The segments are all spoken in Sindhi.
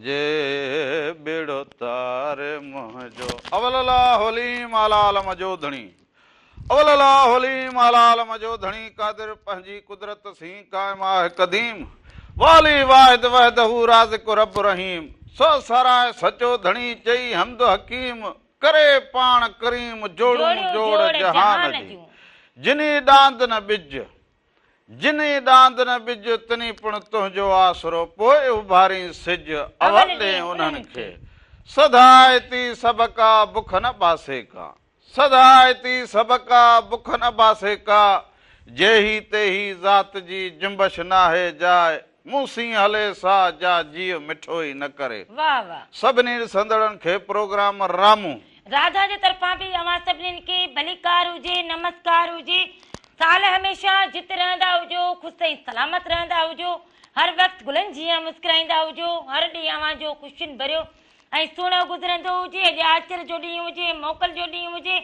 جي ٻيڙو تار منهنجو. اول الله حليم اعليٰ عالم جو ڌڻي. اول الله حليم اعليٰ عالم جو ڌڻي قادر پنهنجي قدرت سين قائم آهه قديم والي واحد وحده رازق رب رحيم سو ساراهه سچو ڌڻي چئي حمد حڪيم ڪري پاڻ ڪريم جوڙون جوڙ جهان جون جني ڏاند نه ٻج جني ڏاند نه ٻج تني پڻ تنهنجو آسرو پوء اڀارين سج اول ڏين انهن کي سڌائتي سڀڪا بک نه باسي ڪا. سدائتي سڀڪا بک نه باسي ڪا، جيهي تيهي ذات جي جنبش ناهي جاء، مون سين هلي سا جا جيء مٺو ئي نه ڪري. واه واه. سڀني ڏسندڙن کي پروگرام رامون. راڌا جي طرفان به اوهان سڀنين کي ڀليڪار هجي نمسڪار هجي سال هميشه جت رهندا هجو خوش ۽ سلامت رهندا هجو هر وقت گلن جيان مسڪرائيندا هجو هر ڏينهن اوهان جو خوشين ڀريو ۽ سهڻو گذرندو هجي، اڄ آچر جو ڏينهن هجي، موڪل جو ڏينهن هجي،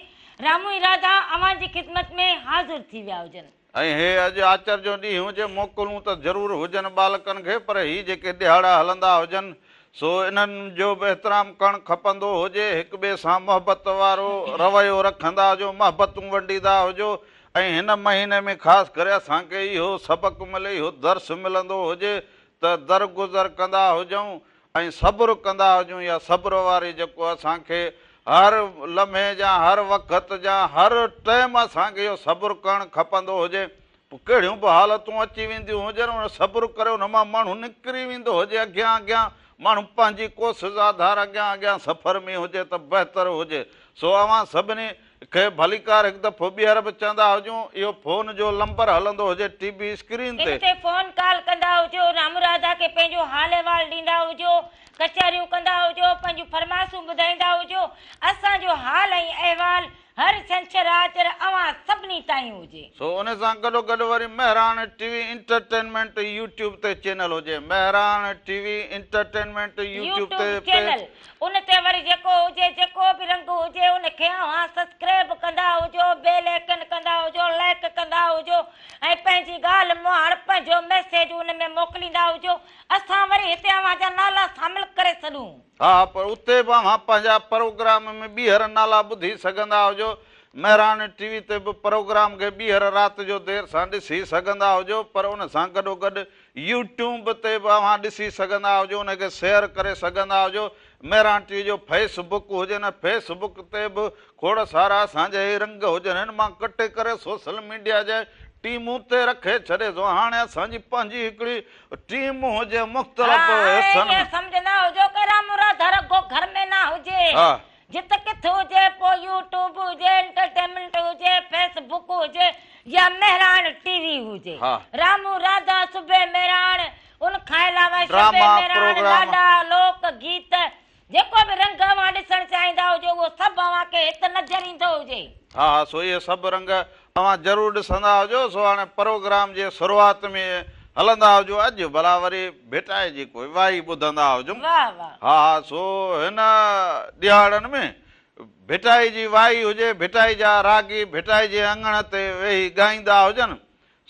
رامو ۽ راڌا اوهان جي خدمت ۾ حاضر ٿي ويا هجن. ۽ هي اڄ آچر جو ڏينهن هجي، موڪلون ته ضرور هجن ٻالڪن کي، پر هي جيڪي ڏهاڙا هلندا هجن، سو انهن جو به احترام ڪرڻ کپندو هجي، هڪ ٻئي سان محبت وارو رويو رکندا هجو، محبتون ونڊيندا هجو ۽ هن مهيني ۾ خاص ڪري اسان کي اهو سبق ملي، اهو درس ملندو هجي ته درگذر ڪندا هجون ۽ صبر ڪندا هجون يا صبر واري جيڪو اسان کي هر لمحي جا هر وقت جا هر ٽئم اسان کي اهو صبر ڪرڻ کپندو هجي پوء ڪهڙيون به حالتون اچي وينديون هجن ان صبر ڪري ان مان ماڻهو نڪري ويندو هجي اڳيان اڳيان ماڻهو پنهنجي ڪوشش آڌار اڳيان اڳيان سفر ۾ هجي ته بهتر هجي سو اوهان سڀني کي ڀليڪار هڪ دفعو ٻيهر به چوندا هجون اهو فون جو لمبر هلندو هجي ٽي وي اسڪرين تي. ان تي فون ڪال ڪندا هجو، رام راڌا کي پنهنجو حال احوال ڏيندا هجو، ڪچهريون ڪندا هجو، پنهنجون فرمائشون ٻڌائيندا هجو، اسان جو حال ۽ احوال هر ڇنڇر آچر اوهان سڀني تائين هجي. سو ان سان گڏو گڏ وري مهراڻ ٽي وي انٽرٽينمينٽ يوٽيوب تي چينل هجي مهراڻ ٽي وي انٽرٽينمينٽ يوٽيوب تي يوٽيوب چينل ان تي وري جيڪو هجي جيڪو به رنگ هجي ان کي اوهان سسڪريب ڪندا هجو بيل ايڪن ڪندا هجو لائيڪ ڪندا هجو ۽ پنهنجي ڳالهه مهاڙ پنهنجو ميسيج ان ۾ موڪليندا هجو اسان وري هتي اوهان جا نالا شامل ڪري ڇڏون. ها پر اتي به اوهان پنهنجا پروگرام ۾ ٻيهر نالا ٻڌي سگهندا هجو مهراڻ ٽي وي تي به پروگرام کي ٻيهر رات جو دير سان ڏسي سگهندا هجو پر ان سان گڏوگڏ يوٽيوب تي به اوهان ڏسي سگهندا هجو ان کي شيئر ڪري سگهندا هجو مهراڻ ٽي وي جو فيس بڪ هجي نه فيس بڪ تي به کوڙ سارا اسان جا هي رنگ هجن هن مان ڪٽي ڪري سوشل ميڊيا جي ٽيمون تي رکي ڇڏي ٿو هاڻي اسان جي پنهنجي هڪڙي ٽيم هجي مختلف حصن ۾. ها هاڻي ائين سمجهندا هجو ڪه رام راڌا رڳو گهر ۾ نه هجي ها. جت ڪٿ هجي پوء يوٽيوب هجي، انٽرٽينمينٽ هجي، فيس بڪ هجي يا مهراڻ ٽي وي هجي. رامو راڌا صبح مهراڻ ان کان علاوه شب ڊراما، مهراڻ، پروگرام. لاڏا، لوڪ گيت جيڪو به رنگ اوهان ڏسڻ چاهيندا هجو اهو سڀ اوهان کي هت نظر ايندو هجي. ها ها سو اهي سڀ رنگ اوهان ضرور ڏسندا هجو سو هاڻي پروگرام جي شروعات ۾ هلندا هجو اڄ ڀلا وري ڀٽائي جي ڪوئي وائي ٻڌندا هجون واه واه. ها ها سو هن ڏهاڙن ۾ ڀٽائي جي وائي هجي ڀٽائي جا راڳي ڀٽائي جي اڱڻ تي ويهي ڳائيندا هجن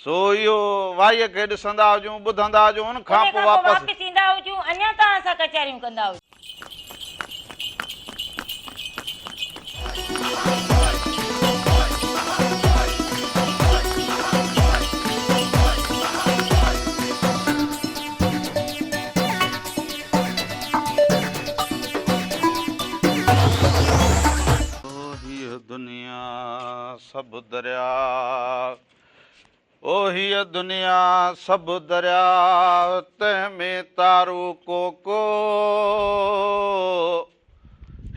سو اهو وائيء کي ڏسندا هجون ٻڌندا هجون ان کان ان پوء کان پوء واپس. واپس ايندا هجون اڃا توهان سان ڪچهريون ڪندا هجون. او هيء دنيا سڀ درياء. او هيء دنيا سڀ درياء، تنهن ۾ تارو ڪو ڪو.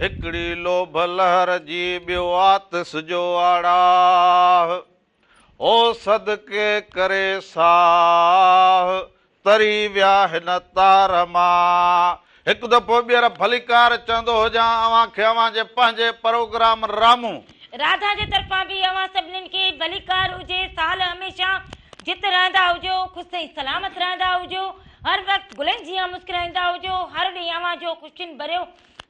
هڪڙي لوڀ لهر جي، ٻيو آتش جو آڙاهه. او صدقي ڪري ساهه، تري ويا هن تار مان. هڪ دفعو ٻيهر ڀليڪار چوندو هجان اوهان کي اوهان جي پنهنجي پروگرام رامون. راڌا جي طرفان به اوهان سڀنين کي ڀليڪار هجي سال هميشه جت رهندا هجو خوش ۽ سلامت رهندا هجو هر وقت گلن جيان مسڪرائيندا هجو هر ڏينهن اوهان جو خوشين ڀريو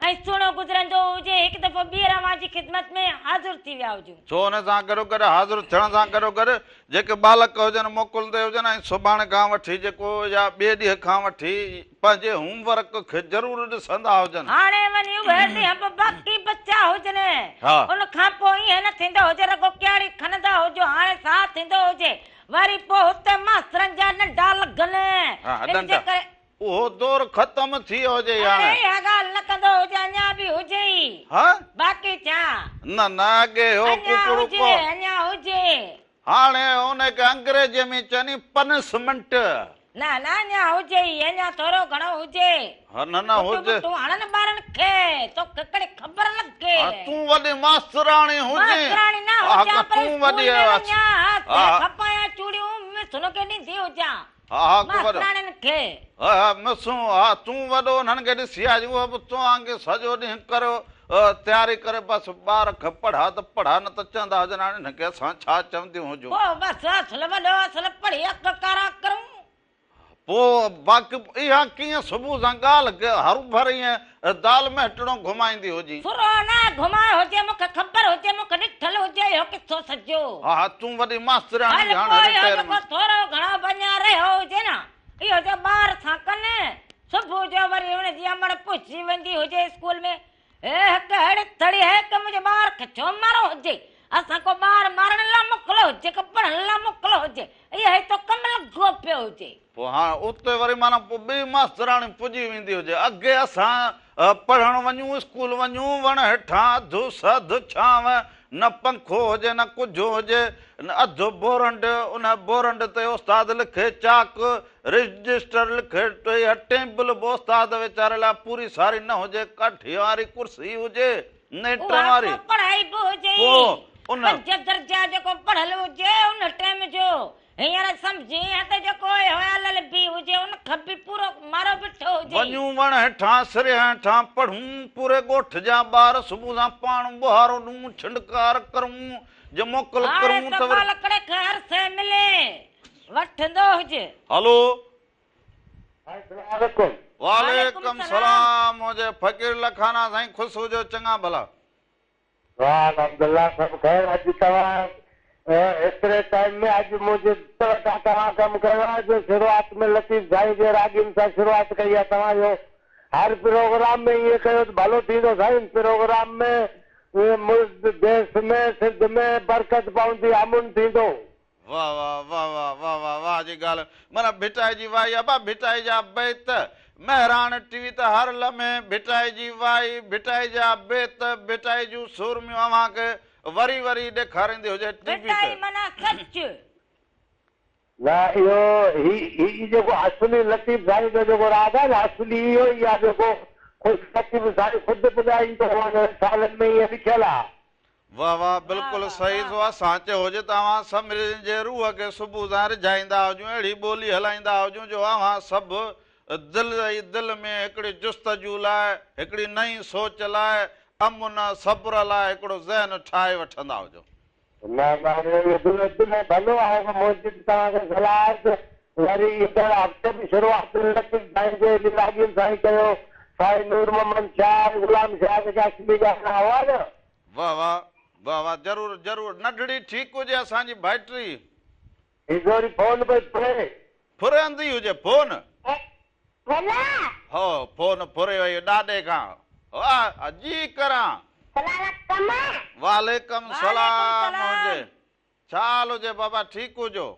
۽ سهڻو گذرندو هجي. هڪ دفعو ٻيهر اوهان جي خدمت ۾ حاضر ٿي ويا هجون. سو ان سان گڏوگڏ حاضر ٿيڻ سان گڏوگڏ جيڪي ٻالڪ هجن موڪل تي هجن ۽ سڀاڻي کان وٺي جيڪو يا ٻئي ڏينهن کان وٺي پنهنجي هوم ورڪ کي ضرور ڏسندا هجن. هاڻي وڃي اهي ڏينهن به باقي بچيا هجن. ان کان پوء ائين نه ٿيندو هجي رڳو ڪياڙي کنندا هجو هاڻي ساهه ٿيندو هجي وري پوء هتي ماسترن جا ڏنڊا لڳن ان جي ڪري. اهو دور ختم ٿي ويو هجي هاڻي. اڙي اها ڳالهه نه ڪندو هجي اڃا به هجي ئي. ها؟ باقي ڇا؟ نه نه اڳي هو اڃا ڪڪڙ هجي ڪو. اڃا هجي. هاڻي ان کي انگريزيء ۾ چون پنشمينٽ. نه نه اڃا هجي ئي اڃا ٿورو گهڻو هجي. ها نه نه ڪٽون هجي. ٻٽون هڻن ٻارن کي توکي ڪهڙي خبر لڳي. ها تون وڏي ماستراڻي هجين. ماستراڻي نه ها هجان پر تون اسڪول وڏي ۾ وڃان ها ها. کپايان چوڙيون مسن کي ڏيندي هجان. ها ها ڪو وڏو. ماستراڻين کي. ها ها مسون ها تون وڏو انهن کي ڏسي آ اهو به تو وانگي سڄو ڏينهن ڪريو تياري ڪري بس ٻار کي پڙها ته پڙها نه ته چوندا هجن هاڻي انهن کي اسان ڇا چونديون هجون. پوء بس اصل وڏو اصل پڙهي اک ڪارا ڪرون. پوء باقي اها ڪيئن صبح سان ڳالهه کي هروڀر ائين دال ۾ هٽڙو گهمائيندي هجين. سرو نه گهمايو هجي مون کي خبر هجي مون کي ڏٺل هجي اهو قصو سڄو. ها ها تون وڏي ماسترياڻي هل هاڻ پوء اهو جيڪو رٽائرمينٽ. ٿورو گهڻو به اڃا رهيو هجي نه اهو جو ٻار سان ڪن. صبح جو وري هن جي امڙ پهچي ويندي هجي اسڪول ۾. هي هڪ ههڙي تهڙي هي ڪه منهنجي ٻار کي ڇو ماريو هجي. اسان ڪو ٻار مارڻ لاء موڪليو هجي ڪه پڙهڻ لاء موڪليو هجي. اهو هي تو ڪم لڳو پيو هجي. پوء هاڻ اتي وري معنيٰ پوء ٻي ماستراڻي پڄي ويندي هجي. اڳي اسان پڙهڻ وڃون، اسڪول وڃون، وڻ هيٺان اڌ اس اڌ ڇانو، نه پنکو هجي نه ڪجهه هجي، اڌ بورنڊ، ان بورنڊ تي استاد لکي چاڪ، رجسٽر لکي اها ٽيبل به استاد ويچاري لاء پوري ساري نه هجي، ڪاٺيء واري ڪرسي هجي، نيٽ اها واري. ڪو پڙهائي به هجي ئي. پوء ان. پنج درجا جيڪو پڙهيل هجي ان ٽيم جو. هينئر سمجهين ها ته جيڪو اهو ايل ايل بي هجي ان کان به پورو مارو بيٺو هجي. وڃون وڻ هيٺان سري هيٺان پڙهون پوري ڳوٺ جا ٻار صبح سان پاڻ ٻهارو ڏون ڇنڊڪار ڪرون جي موڪل هاڻي ڪرون ته ته وري. ٻالڪڙي کي هر شيء ملي وٺندو هجي. هلو. السلام عليڪم. وعليڪم سلام هجي فقير لکانا سائين خوش هجو چڱا ڀلا. واھ الحمدلله سڀ خير اڄ توهان ايتري ٽائيم ۾ اڄ منهنجي دل وٽان توهان ڪم ڪيو آهي جو شروعات ۾ لطيف سائين جي راڳين سان شروعات ڪئي آهي توهان اهو هر پروگرام ۾ ائين ڪيو ته ڀلو ٿيندو سائين پروگرام ۾ ملڪ ديس ۾ سنڌ ۾ برڪت پوندي امن ٿيندو. واه واه واه واه واه واه واه جي ڳالهه معنيٰ ڀٽائي جي وائي ابا ڀٽائي جا بيت مهراڻ ٽي وي ته هر لمحي ڀٽائي جي وائي ڀٽائي جا بيت ڀٽائي جون سورميون اوهان کي وري وري ڏيکاريندي هجي ٽي وي ڀٽائي تي. معنيٰ سچ. نه اهو هي هي جيڪو اصلي لطيف سائين جو جيڪو راڳ آهي نه اصلي اهو ئي آهي جيڪو خود لطيف سائين خود به ڳائيندو هو ان رسالن ۾ ائين لکيل آهي. واه واه بلڪل صحيح سو اسان چيو هجي ته اوهان سڀني جي روح کي صبح سان ريجهائيندا هجون اهڙي ٻولي هلائيندا هجون جو اوهان سڀ دل ئي دل ۾ هڪڙي جستجو لاء هڪڙي نئين سوچ لاء امن صبر لاء هڪڙو ذهن ٺاهي وٺندا هجو. نه نه اهو دل دل ڀلو آهي منهنجي به توهان کي صلاح آهي ته وري ايندڙ هفتي به شروعات لطيف سائين جي راڳين سان ئي ڪيو سائين نور محمد شاهه ۽ غلام شاهه جيڪي اصلي ڳائڻا هئا نه. واه واه واه واه ضرور ضرور ننڍڙي ٺيڪ هجي اسان جي ڀائٽي. هي زوري فون پئي ڦري. ڦرندي هجي فون. هو فون ڦري وئي ڏاڏي کان ها جي ڪران. وعليڪم سلام هجي ڇا حال هجي بابا ٺيڪ هجو.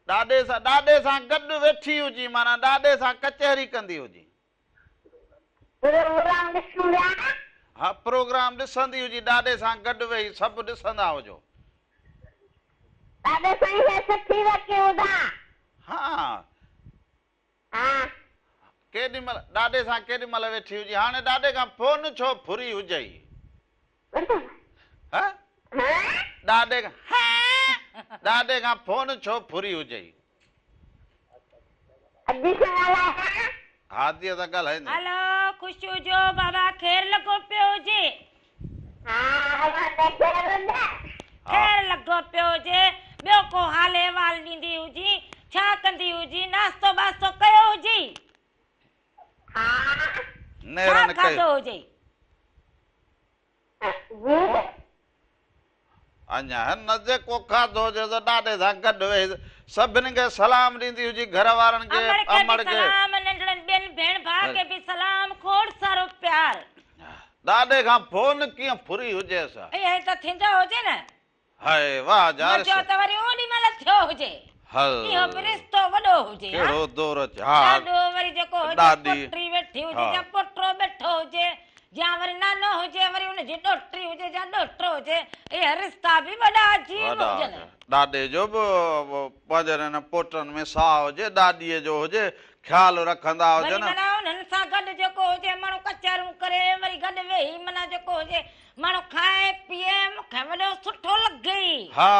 ڏاڏي سان ڏاڏي سان گڏ ويٺي هجي معنيٰ ڏاڏي سان ڪچهري ڪندي هجي. پروگرام ڏسون پيا. ها پروگرام ڏسندي هجي ڏاڏي سان گڏ ويهي سڀ ڏسندا هجو. ڏاڏي سائين کي سٺي رکي هوندا. ها. ها. ڪيڏي مهل ڏاڏي سان ڪيڏي مهل ويٺي هجي هاڻي ڏاڏي کان فون ڇو ڦري هجئي. ها. ڏاڏي کان ها ڏاڏي کان فون ڇو ڦري هجئي. ادي سان ڳالهايان. ها اديء سان ڳالهائيندين. هلو خوش هجو بابا خير لڳو پيو هجي. ها اوهان کي خير هجي. خير لڳو پيو هجي ٻيو ڪو حال احوال ڏيندي هجين ڇا ڪندي هجين ناشتو ٻاستو ڪيو هجي. ها. ڇا نيرن ڪئي. کاڌو هجي؟ جي. اڃا نه جيڪو کاڌو هجي سو ڏاڏي سان گڏ ويهي سڀني کي سلام ڏيندي هجي گهر وارن کي امڙ کي امڙ به کي. سلام ننڍڙن ٻين ڀيڻ ڀاء کي به سلام کوڙ سارو پيار. ڏاڏي کان فون ڪيئن ڦري هجيس. ائين ته ٿيندو هجي نه. هاء واهه جا مزو ته وري اوڏي مهل ٿيو هجي. هل. اهو به رشتو وڏو هجي ها. ڪهڙو دور اچي ها. ڏاڏو وري جيڪو هجي ڏاڏي. پوٽي ويٺي هجي ها. يا پوٽو ويٺو هجي يا وري نانو هجي وري ان جي ڏوهٽي هجي يا ڏوهٽو هجي اهي رشتا به وڏا عجيب وڏا هجن. هجن. ڏاڏي جو به پنهنجن هن پوٽن ۾ ساهه هجي ڏاڏيء جو هجي خيال رکندا وري هجن. معنيٰ انهن سان گڏ جيڪو هجي ماڻهو ڪچهريون ڪري وري گڏ ويهي معنيٰ جيڪو هجي ماڻهو کائي پيئي مون کي وڏو سٺو لڳي. ها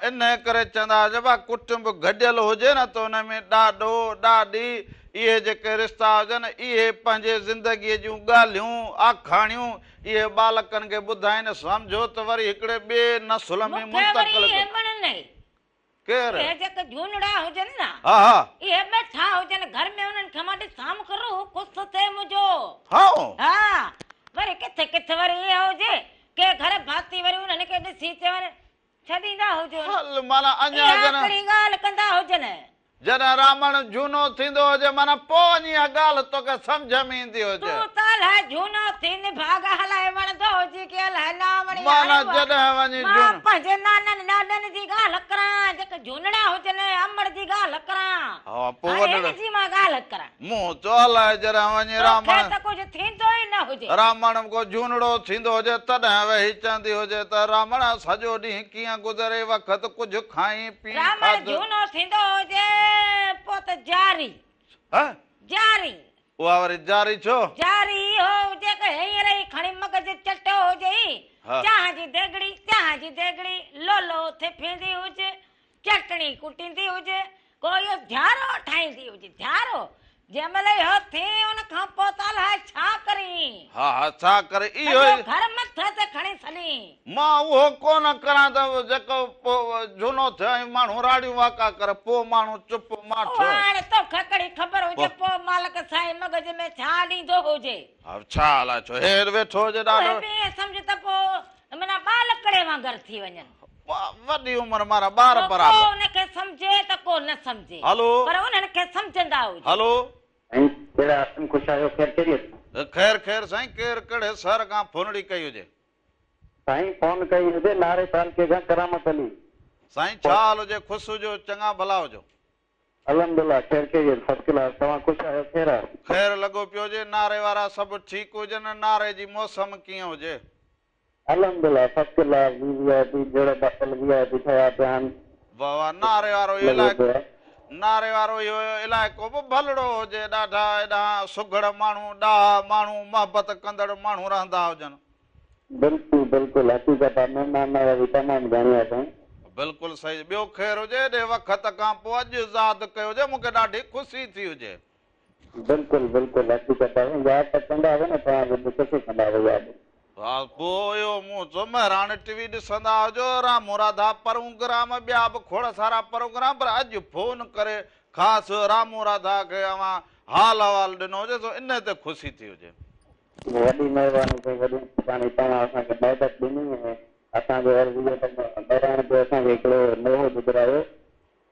انهيء ڪري چوندا هئا جي ڀا ڪٽنب گڏيل هجي نه ته ان ۾ ڏاڏو، ڏاڏي اهي جيڪي رشتا هجن اهي پنهنجي زندگيء جون ڳالهيون، آکاڻيون اهي ٻالڪن کي ٻڌائين سمجهو ته وري هڪڙي ٻئي نسل ۾ مون کي وري منتقل اهي وڻن ئي. ڪير؟ اهي جيڪي جهونڙا هجن نه. ها ها. اهي ٻيٺا هجن گهر ۾ انهن کي مان ڏسان مون کي روح خوش ٿئي منهنجو. هائو. ها وري ڪٿي ڪٿي وري ائين هجي ڪي گهر ڀاتي وري انهن کي ڏسي چون ڇڏيندا هجن. هل معنيٰ اڃا اها جڏهن. ڪهڙي ڳالهه ڪندا هجن. جڏهن رامڻ جهونو ٿيندو هجي معنيٰ پوء وڃي اها ڳالهه توکي سمجهه ۾ ايندي هجي. تون ته الائي جهونو ٿي نڀاڳ الائي وڻندو هجي ڪي الائي نه وڻي. معنيٰ هاڻي جڏهن وڃي مان جهونو. پنهنجي نانن ڏاڏن جي ڳالهه ڪران جيڪي جهونڙا هجن امڙ جي ڳالهه ڪران. ها پوء هاڻي وڏڙا. هن جي مان ڳالهه ڪران. مون چيو الائي جڏهن وڃي توکي رامڻ. ته ڪجهه ٿيندو ئي نه هجي. رامڻ ڪو جهونڙو ٿيندو هجي تڏهن ويهي چوندي هجي ته رامڻ سڄو ڏينهن ڪيئن گذري وقت ڪجهه کائين پيئين رامڻ کاڌ. جهونو ٿيندو هجي پوء ته جاري. ها؟ جاري. اها وري جاري ڇو؟ جاري اهو هجي ته هينئر ئي کڻي مغز چٽو هجئي. ها. چانهه جي ديڳڙي، چانهه جي ديڳڙي، لولو ٿڦيندي هجي، چٽڻي ڪٽيندي هجي، ڪو اهو جهارو ٺاهيندي هجي، جهارو، جنهن مهل اهو ٿئي ان کان پوء ته الائي ڇا ڪرين. ها ها ڇا ڪري اهو سڄو ئي. گهر مٿي تي کڻي ڇڏين. مان اهو ڪونه ڪران ته جيڪو پوء جهونو ٿيو ۽ ماڻهو راڙيون واڪا ڪري پوء ماڻهو چپ ماٺ. اها هاڻي توکي ڪهڙي خبر هجي پوء مالڪ سائين مغز ۾ ڇا ڏيندو هجي. ها ڇا الائي ڇو هير ويٺو هجي ڏاڍو. اهي به ائين سمجهه ته پوء معنيٰ ٻالڪڙي وانگر ٿي وڃن. وڏي عمر معنيٰ ٻار پوء برابر. ڪو ان کي سمجهي ته ڪو نه سمجهي. هلو. پر انهن کي سمجهندا هجي. هلو. سائين ڪهڙا آسم خوش آهيو خير خيريت. خير خير سائين ڪير ڪهڙي شهر کان فونڙي ڪئي هجي. سائين فون ڪئي هجي ناري تعلقي کان ڪرامت علي. سائين ڇا حال هجي خوش هجو چڱا ڀلا هجو. الحمدلله خير خيريت فرسٽ ڪلاس توهان خوش آهيو خير آ. خير لڳو پيو هجي ناري وارا سڀ ٺيڪ هجن ناري جي موسم ڪيئن هجي. الحمدلله first class V V I P جهڙو بادل وي I P ٺهيا پيا آهن. واه واه ناري وارو اهو لڳو علائقو پيو آهي. ناري وارو اهو علائقو به ڀلڙو هجي ڏاڍا ايڏانهن سگهڙ ماڻهو ڏاها ماڻهو محبت ڪندڙ ماڻهو رهندا هجن. بلڪل بلڪل حقيقت آ مهمان نوازي تمام گهڻي آ سائين. بلڪل صحيح ٻيو خير هجي ايڏي وقت کان پوء اڄ ياد ڪيو هجي مونکي ڏاڍي خوشي ٿي هجي. بلڪل بلڪل حقيقت آ سائين ياد ته ڪندا هئا نه توهان کي به ڪٿي ڪندا هئا ياد. ها پوء اهو مون چيو مهراڻ ٽي وي ڏسندا هجو رامو راڌا پروگرام ٻيا به کوڙ سارا پروگرام پر اڄ فون ڪري خاص رامو راڌا کي اوهان حال احوال ڏنو هجي سو انهي تي خوشي ٿي هجي. وڏي مهرباني سائين وڏي مهرباني توهان اسان کي محبت ڏني ۽ اسان جو عرض اهو ته مهراڻ تي اسان کي هڪڙو نوحو ٻڌرايو.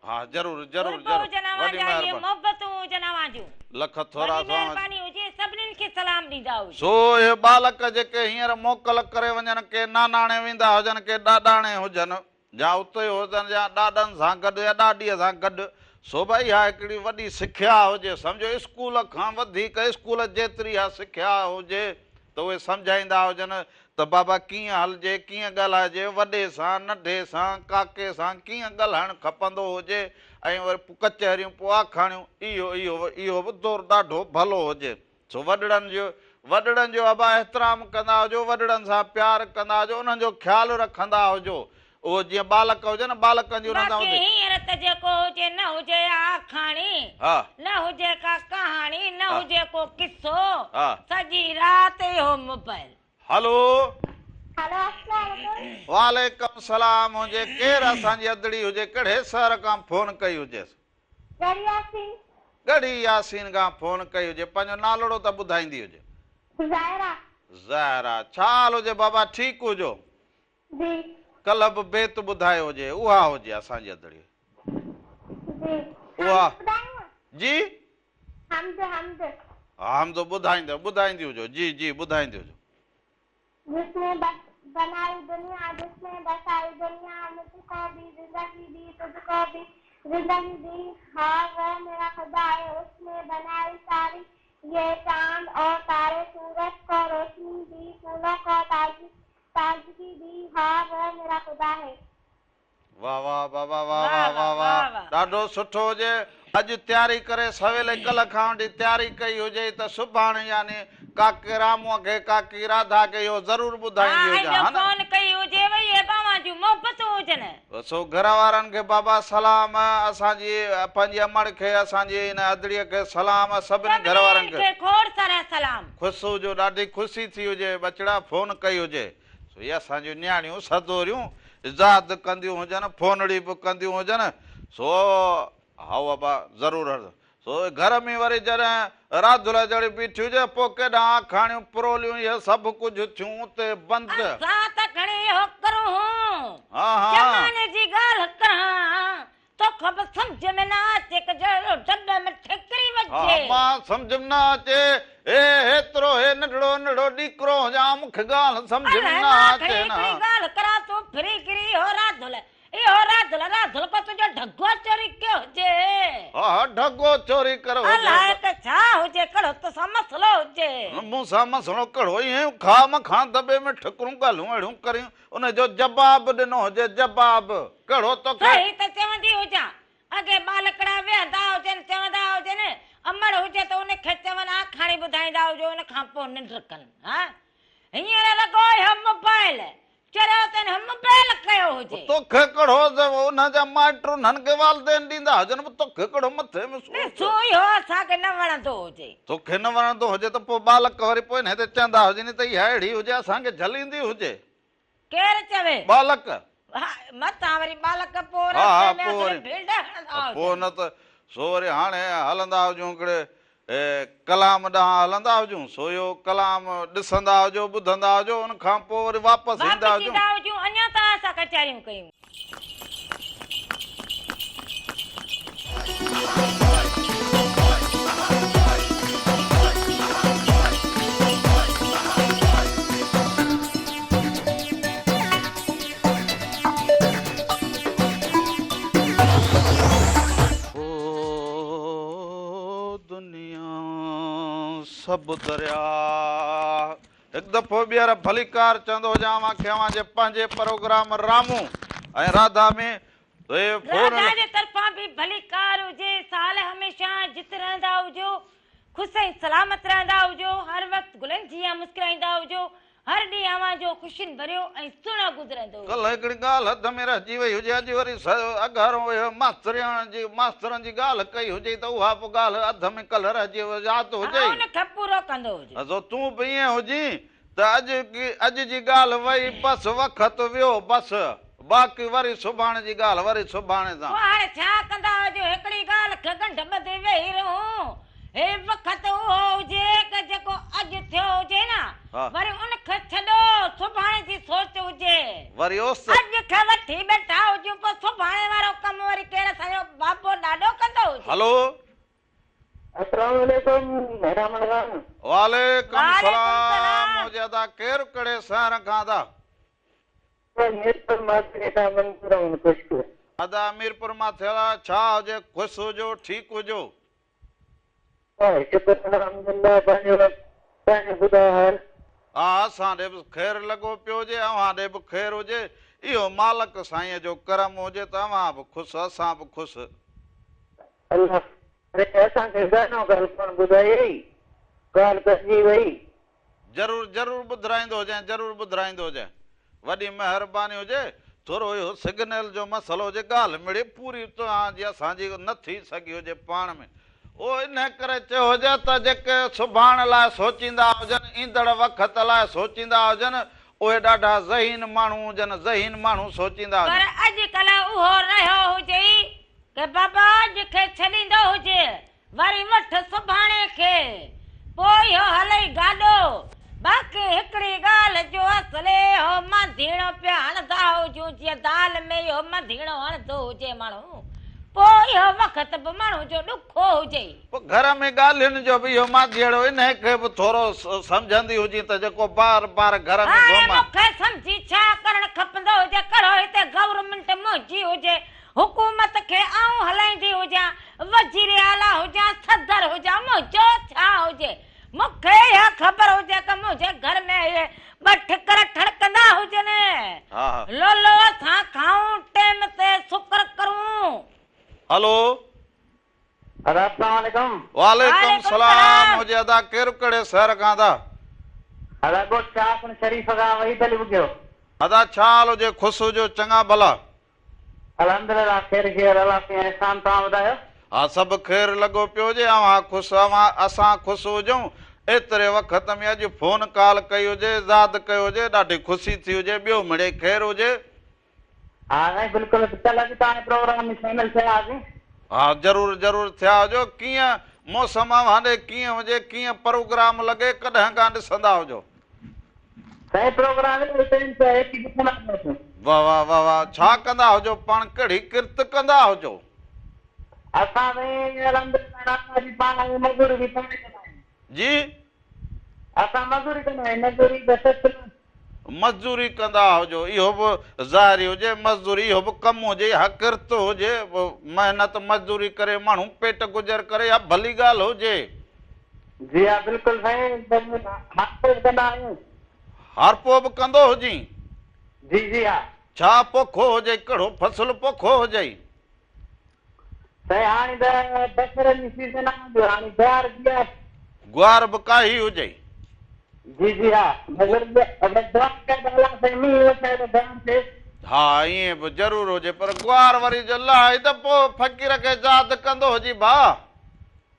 ها ضرور ضرور قرب ضرور هجن اوهان وڏي جا اهي مهرباني. محبتون هجن اوهان جون. لک ٿورا وڏي سو اوهان. مهرباني هجي سڀنين کي سلام ڏيندا هجو. سو اهي ٻالڪ جيڪي هينئر موڪل ڪري وڃن ڪي ناناڻي ويندا هجن ڪي ڏاڏاڻي هجن يا اتي هجن يا ڏاڏن سان گڏ يا ڏاڏيء سان گڏ سو به اها هڪڙي وڏي سکيا هجي سمجهو اسڪول کان وڌيڪ اسڪول جيتري اها سکيا هجي ته اهي سمجهائيندا هجن ته بابا ڪيئن هلجي ڪيئن ڳالهائجي وڏي سان ننڍي سان ڪاڪي سان ڪيئن ڳالهائڻ کپندو هجي ۽ وري ڪچهريون پوء آکاڻيون اهو اهو اهو به دور ڏاڍو ڀلو هجي سو وڏڙن جو وڏڙن جو ابا احترام ڪندا هجو، وڏڙن سان پيار ڪندا هجو، انهن جو خيال رکندا هجو. اهو جيئن ٻالڪ هجن نه، ٻالڪن جي انهن سان باقي وڌيڪ. هينئر ته جيڪو هجي نه هجي آکاڻي، ها. نه هجي ڪا ڪهاڻي، نه ها. هجي ڪو قصو، ها. سڄي رات اهو موبائل. هلو. هلو اسلام عليڪم. وعليڪم سلام هجي ڪير اسان جي ادڙي هجي ڪهڙي شهر کان فون ڪئي هجيس. ڳڙهي ياسين. ڳڙهي ياسين کان فون ڪئي هجي پنهنجو نالوڙو ته ٻڌائيندي هجي. ज़ाहिरा। ज़ाहिरा, छा हाल हुजे बाबा, ठीकु हुजो? जी। कल्ह बि बेत ॿुधायो हुजे, उहा हुजे असांजी अदड़ी। जी। उहा। ॿुधायूं? जी। हम्द, हम्द। हा, हम्द ॿुधाईंदो, ॿुधाईंदी हुजो। जी जी, ॿुधाईंदी हुजो। जिसने बस बनाई दुनिया, जिसने बसाई दुनिया, मुझको भी जिंदगी दी, तुझको भी जिंदगी दी, हाँ वो मेरा खुदा है। उसने बनाई सारी ये चांद और तारे, सूरज को रोशनी दी, फूलों को ताजगी दी, हाँ वो मेरा खुदा है। वाह वाह बाबा, वाह वाह वाह वाह, ॾाढो सुठो हुजे। अॼु तयारी करे सवेल कल्ह खां वठी तयारी कई हुजे त सुभाणे यानी काके रामूअ खे, काकी राधा खे इहो ज़रूरु ॿुधाईंदी हुजे। हा न? फोन कई हुजे वई, हे बाबा जूं मोहबतूं हुजनि। सो घर वारनि खे बाबा सलाम, असांजी पंहिंजी अमड़ खे, असांजी हिन अदड़ीअ खे सलाम, सभिनी घर वारनि खे खोड़ सारा सलाम। ख़ुशि हुजो, ॾाढी ख़ुशी थी हुजे बचड़ा फोन कई हुजे। सो इहे असांजूं नियाणियूं सदोरियूं इजाद कंदियूं हुजनि, फोनड़ी बि कंदियूं हुजनि। सो हाओ बाबा ज़रूरु हल। सो घर में वरी जॾहिं राधुल जहिड़ी बीठी हुजे, पोइ केॾां आखाणियूं परोलियूं इहे सभु कुझु थियूं उते बंदि। असां त खणी इहो करूं, हा हा, ज़माने जी ॻाल्हि करां, तोखे बि सम्झ में न अचे की जहिड़ो डॿे में ठिकरी वञे। मां सम्झ में न अचे, हे हेतिरो हे नंढड़ो नंढड़ो ॾीकरो हुजां, मूंखे ॻाल्हि सम्झ में न अचे न। ॻाल्हि करां तूं फिरी गिरी हो राधुल, इहो राधुल राधुल को तुंहिंजो ढगो चोरी कयो हुजे। हा, ढगो चोरी करो हुजे। अलाए त छा हुजे, कहिड़ो तोसां मसइलो हुजे। मूंसां मसइलो कहिड़ो ईअं खा मखां दॿे में ठिकरूं ॻाल्हियूं अहिड़ियूं करियूं, उनजो जवाबु ॾिनो हुजे, जवाबु कहिड़ो तोखे। सही त चवंदी हुजां, अॻे ॿालकड़ा वेहंदा हुजनि, चवंदा हुजनि अमड़ हुजे त उनखे चवनि आखाणी ॿुधाईंदा हुजो, उन खां पोइ निंड कनि। हा, हींअर लॻो इहो मोबाइल, चरियो त मोबाइल कयो हुजे। तोखे कहिड़ो उन जा माइट उन्हनि खे वालदेन ॾींदा हुजनि, तोखे कहिड़ो मथे में सूर। इहो असांखे न वणंदो हुजे। तोखे न वणंदो हुजे त पोइ ॿालक वरी पोइ हिते चवंदा हुजनि त इहा अहिड़ी हुजे, असांखे झलींदी हुजे। केरु चवे? ॿालक। मथां वरी ॿालक पोइ रस्ते में असांखे भीड़ हणंदा हुजनि। पोइ न त सो वरी हाणे हलंदा हुजूं हिकिड़े कलाम ॾांहुं हलंदा हुजूं, सो इहो कलाम ॾिसंदा हुजो, ॿुधंदा हुजो, उन खां पोइ वरी वापसि ईंदा हुजूं। अञा त असां कचहरियूं कयूं। सभु दरिया। हिकु दफ़ो ॿीहर भलीकार चवंदो हुजां अव्हांखे अव्हांजे पंहिंजे प्रोग्राम रामू ऐं राधा में। राधा जे तरफ़ां बि भलीकार हुजे। साल हमेशा जित रहंदा हुजो, ख़ुशि ऐं सलामत रहंदा हुजो, हर वक़्तु गुलनि जीअं मुस्कुराईंदा हुजो, हर ॾींहुं अव्हांजो ख़ुशियुनि भरियो ऐं सुहिणो गुज़रंदो। कल्ह हिकिड़ी ॻाल्हि अध में रहिजी वई हुजे, अॼु वरी अघारो मास्तरियाण जी मास्तरनि जी ॻाल्हि कई हुजे त उहा बि ॻाल्हि अध में कल्ह रहिजी वई, यादि हुजे, उनखे पूरो कंदो हुजे। सो तूं बि ईअं हुजी त अॼु जी ॻाल्हि वई, बसि वक़्तु वियो, बसि बाक़ी वरी सुभाणे जी ॻाल्हि वरी सुभाणे सां। हाणे छा कंदा हुजो, हिकिड़ी ॻाल्हि खे ॻंढ ॿधे वेही रहूं। हे वक़्तु उहो हुजे की जेको अॼु थियो हुजे न, वरी उनखे छॾो, सुभाणे जी सोच हुजे। वरी उस अॼु खे वठी वेठा हुजूं, पोइ सुभाणे वारो कमु वरी केरु असांजो बाबो ॾाॾो कंदो हुजे। हलो, अस्सलाम वालेकुम मेहरामण खान। वालेकुम सलाम हुजे अदा, केरु कहिड़े शहर खां अदा? मीरपुर माथे खां मंज़ूर खुशि। अदा मीरपुर माथे, छा हुजे, ख़ुशि हुजो, ठीकु हुजो? शुक्र अल्हम्दुलिल्लाह, पंहिंजो पंहिंजो ॿुधायो हाल। हा, असां ॾे बि ख़ैर लॻो पियो हुजे, अव्हां ॾे बि ख़ैर हुजे, इहो मालिक साईं जो करम हुजे त अव्हां बि ख़ुशि, असां बि ख़ुशि। अल्लाह असांखे गानो ॻाल्हि कोन ॿुधाई, ॻाल्हि कजी वई। ज़रूरु ज़रूरु ॿुधाईंदो हुजे, ज़रूरु ॿुधाईंदो हुजे, वॾी महिरबानी हुजे। थोरो इहो सिग्नल जो मसइलो हुजे, ॻाल्हि मिड़ी पूरी तव्हांजी असांजी न थी सघी हुजे पाण में। उहो इन करे चयो हुजे त जेके सुभाणे लाइ सोचींदा हुजनि, ईंदड़ वक़्त लाइ सोचींदा हुजनि, उहे ॾाढा ज़हीन माण्हू हुजनि, ज़हीन माण्हू सोचींदा हुजनि। पर अॼुकल्ह उहो रहियो हुजे की बाबा अॼु खे छॾींदो हुजे, वरी वठि सुभाणे खे, पोइ इहो हले गाॾो। باقي هڪڙي ڳالهه جو اصل اهو مانڌيڻو پيا هڻندا هجون جيئن دال ۾ اهو مانڌيڻو هڻندو هجي ماڻهو پوء اهو وقت به ماڻهو جو ڏکو هجي. پوء گهر ۾ ڳالهين جو به اهو مانڌيئڙو انهي کي به ٿورو سمجهندي هجين ته جيڪو بار بار گهر ۾ هاڻي گهم. مون کي سمجهي ڇا ڪرڻ کپندو هجي ڪهڙو هتي گورنمينٽ منهنجي هجي حڪومت کي آئون هلائيندي هجان وزير اعليٰ هجان صدر هجان منهنجو ڇا هجي مون کي اها خبر هجي ته منهنجي گهر ۾ اهي ٻه ٺڪر ٺڙڪندا هجن. لولو اسان کائون ٽيم تي شڪر ڪرون. هلو. ادا اسلام عليڪم. وعليڪم سلام هجي ادا ڪير ڪهڙي شهر کان ادا. ادا ڳوٺ شاهه حسن شريف کان وحيد علي ٻگهيو. ادا ڇا حال هجي خوش هجو چڱا ڀلا. الحمدلله خير خير الله سائين احسان توهان ٻڌايو. ها سڀ خير لڳو پيو هجي اوهان خوش اوهان اسان خوش هجون ايتري وقت ۾ اڄ فون ڪال ڪئي هجي ياد ڪيو هجي ڏاڍي خوشي ٿي هجي ٻيو مڙئي خير هجي. ها سائين بلڪل ڪلهه به توهان جي پروگرام ۾ شامل ٿيا هئاسين. ها ضرور ضرور ٿيا هجو ڪيئن موسم اوهان ڏي ڪيئن هجي ڪيئن پروگرام لڳي ڪڏهن کان ڏسندا هجو. سائين پروگرام الاهي ٽائيم ٿيو آهي اچي ڏسندا هئاسين. واه واه واه واه ڇا ڪندا هجو پاڻ ڪهڙي ڪرت ڪندا هجو. اسان سائين الحمدلله رات جي پاڻ آهيون مزوري به پاڻ ڪندا آهيون. جي. اسان مزوري ڪندا آهيون مزوري بس. مزدوري ڪندا هجو اهو به ظاهري هجي مزدوري اهو به ڪم هجي اها ڪرت هجي محنت مزدوري ڪري ماڻهو پيٽ گذر ڪري اها ڀلي ڳالهه هجي. جي ها بلڪل سائين هارپو به ڪندا آهيون. هارپو به ڪندو هجين. جي جي ها. ڇا پوکو هجئي ڪهڙو فصل پوکو هجئي. سائين هاڻي ته بصرن جي سيزن آ جو هاڻي گوار به آ. گوار به ڪاهي هجئي. جي جي ها بصر به اگر دعا ڪر ته الله سائين مينهن وسائي ته گوار ٿئي. ها ائين به ضرور هجي پر گوار وري جو لهائي ته پوء فقير کي ياد ڪندو هجي ڀاء.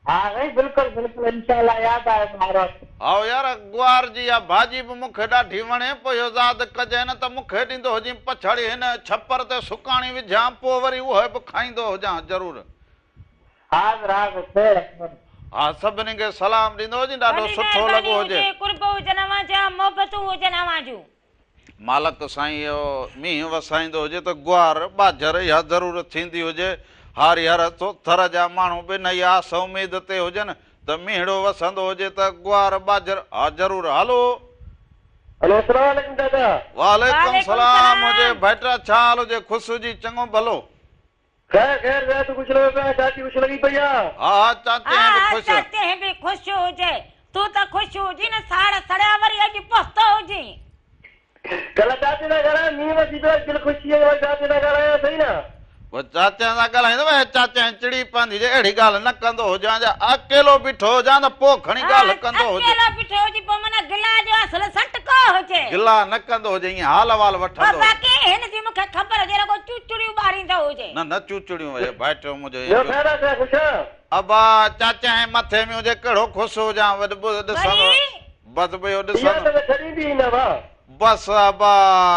ها سائين بلڪل بلڪل انشاء الله ياد آهي هر وقت. هائو يار گوار جي اها ڀاڄي به مون کي ڏاڍي وڻي پوء اهو ياد ڪجانء نه ته مون کي ڏيندو هجين پڇاڙي هن ڇپر تي سڪاڻي وجهان پوء وري اهي به کائيندو هجان ضرور. حاضر حاضر خير خير. ها سڀني کي سلام ڏيندو هجين ڏاڍو وڏي سٺو مهرباني لڳو هجي. هجي قرب هجن اوهان جا محبتون هجن اوهان جون. مالڪ سائين اهو مينهن وسائيندو هجي ته گوار، ٻاجهر اها ضرور ٿيندي هجي. هاري هر ٿر جا ماڻهو به انهيء آس اميد تي هجن ته مينهڙو وسندو هجي ته گوار، ٻاجهر ها ضرور. هلو. هلو السلام عليڪم دادا. وعليڪم وعليڪم سلام هجي سلام. ڀائٽا ڇا حال هجي خوش هجي چڱو ڀلو. خير خير زياد خوش لڳو پيو آهين چاچي خوش لڳي پئي آ. ها ها چاچي ها هين به ها خوش. چاچي هين به خوش هجي. تون ته خوش هجين نه ساڙ سڙيا وري اڄ پهتو هجين. ڪلهه چاچي سان ڳالهايم مينهن وسي پيو دل خوش ٿي وئي وري چاچي سان ڳالهايان صحيح نه. پوء چاچي سان ڳالهائيندو وڃ چاچي چڙي پوندي جي اهڙي ڳالهه نه ڪندو هجان جا اڪيلو بيٺو هجان ته پوء کڻي ها ڳالهه ڪندو هجي. اڪيلو بيٺو هجي پوء معنيٰ گلا جو اصل سٽڪو هجي. گلا نه ڪندو هجي ائين حال احوال پوء وٺندو هجي. باقي هن جي مون کي خبر هجي رڳو چوچڙيون ٻاريندو هجي. نه نه چوچڙيون وهي ڀائٽيو منهنجو ٻيو ائين خير آ سيا خوش آ. ابا چاچي ۽ مٿي ۾ هجي ڪهڙو خوش هجان وڏ ڏسندو وري. بس به اهو اها ڏسندو. ته ڇڏيندي ئي نه ڀاء. بس ابا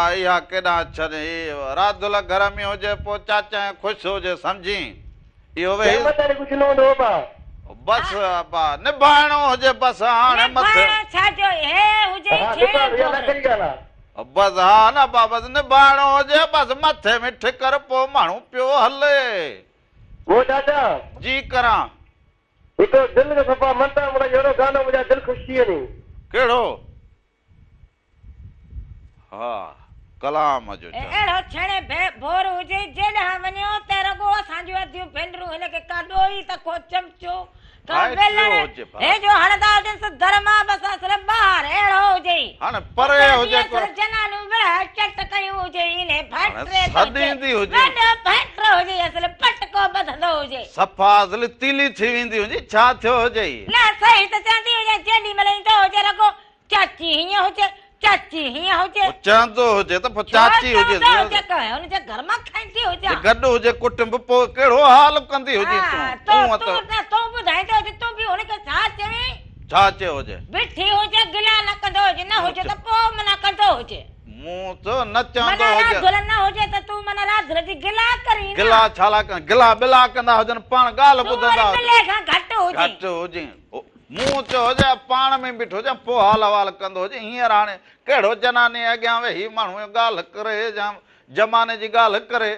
اها ڪيڏانهن ڇڏي راڌل گهر ۾ هجي پوء چاچي ۽ خوش هجي سمجهين اهو ويهي. قيامت تائين ڪجهه نه هوندو ابا. بس ابا نڀائڻو هجي بس هاڻي مٿي. نڀائڻو ڇا جو هي هجي ها ڇيڻ نڀائڻو اها گهر. نخري ڳالهه آ. بس ها نه ابا بس نڀائڻو هجي بس مٿي ۾ ٺڪر پوء ماڻهو پيو هلي. او چاچا. جي ڪران. هڪڙو دل جو صفا منتا مڙئي اهڙو گانو ٻڌائي دل خوش ٿي وڃي. ڪهڙو؟ ها ڪلام جو چئو. اهڙو ڇيڻي ڀور هجي جيڏانهن وڃيو ته رڳو اسان جون اديون ڀينرون هن کي ڪا ڏوئي ته ڪو چمچو ڪا ويلڻ هي جو هڻندا هجنس در مان بس اصل ٻاهر اهڙو هجي. هاڻي پري هجي اتان جي اصل جنانون وڙهه چٽ ڪيون هجي انهي ڀائٽي ته سڏيندي هجي. وڏو ڀائٽو هجي اصل پٽڪو ٻڌندو هجي. صفا اصل تيلي ٿي ويندي هجي ڇا ٿيو هجئي. نه صحيح ته چوندي هجي جيڏي مهل ايندو هجي رڳو چاچي هيئن هجي چاچي هيئن هجي. پوء چوندو هجي ته پوء چاچي هجي. ڇو چوندو هجي ڪنهن هن جي گهر مان کائيندي هجان. جي گڏ هجي ڪٽنب پوء ڪهڙو حال ڪندي هجين تون. ها تون تون تون ٻڌائيندو هجي تون به هن کي ڇا چوين. ڇا چيو هجي. بيٺي هجي گلا نه ڪندو هجي نه هجي ته پوء منع ڪندو هجي. مون ته نه چوندو معنيٰ هجي. راڌل نه هجي ته تون معنيٰ راڌل جي گلا ڪرين نه. گلا ڇا لاء ڪن گلا ٻلا ڪندا هجن پاڻ ڳالهه تون ٻڌندا وري هجن. ٻلي کان گهٽ هجين. گهٽ هجين. مون چيو هجي پاڻ ۾ بيٺو هجان پوء حال احوال ڪندو هجي هينئر هاڻي ڪهڙو جناني اڳيان ويهي ماڻهو اهو ڳالهه ڪري يا زماني جي ڳالهه ڪري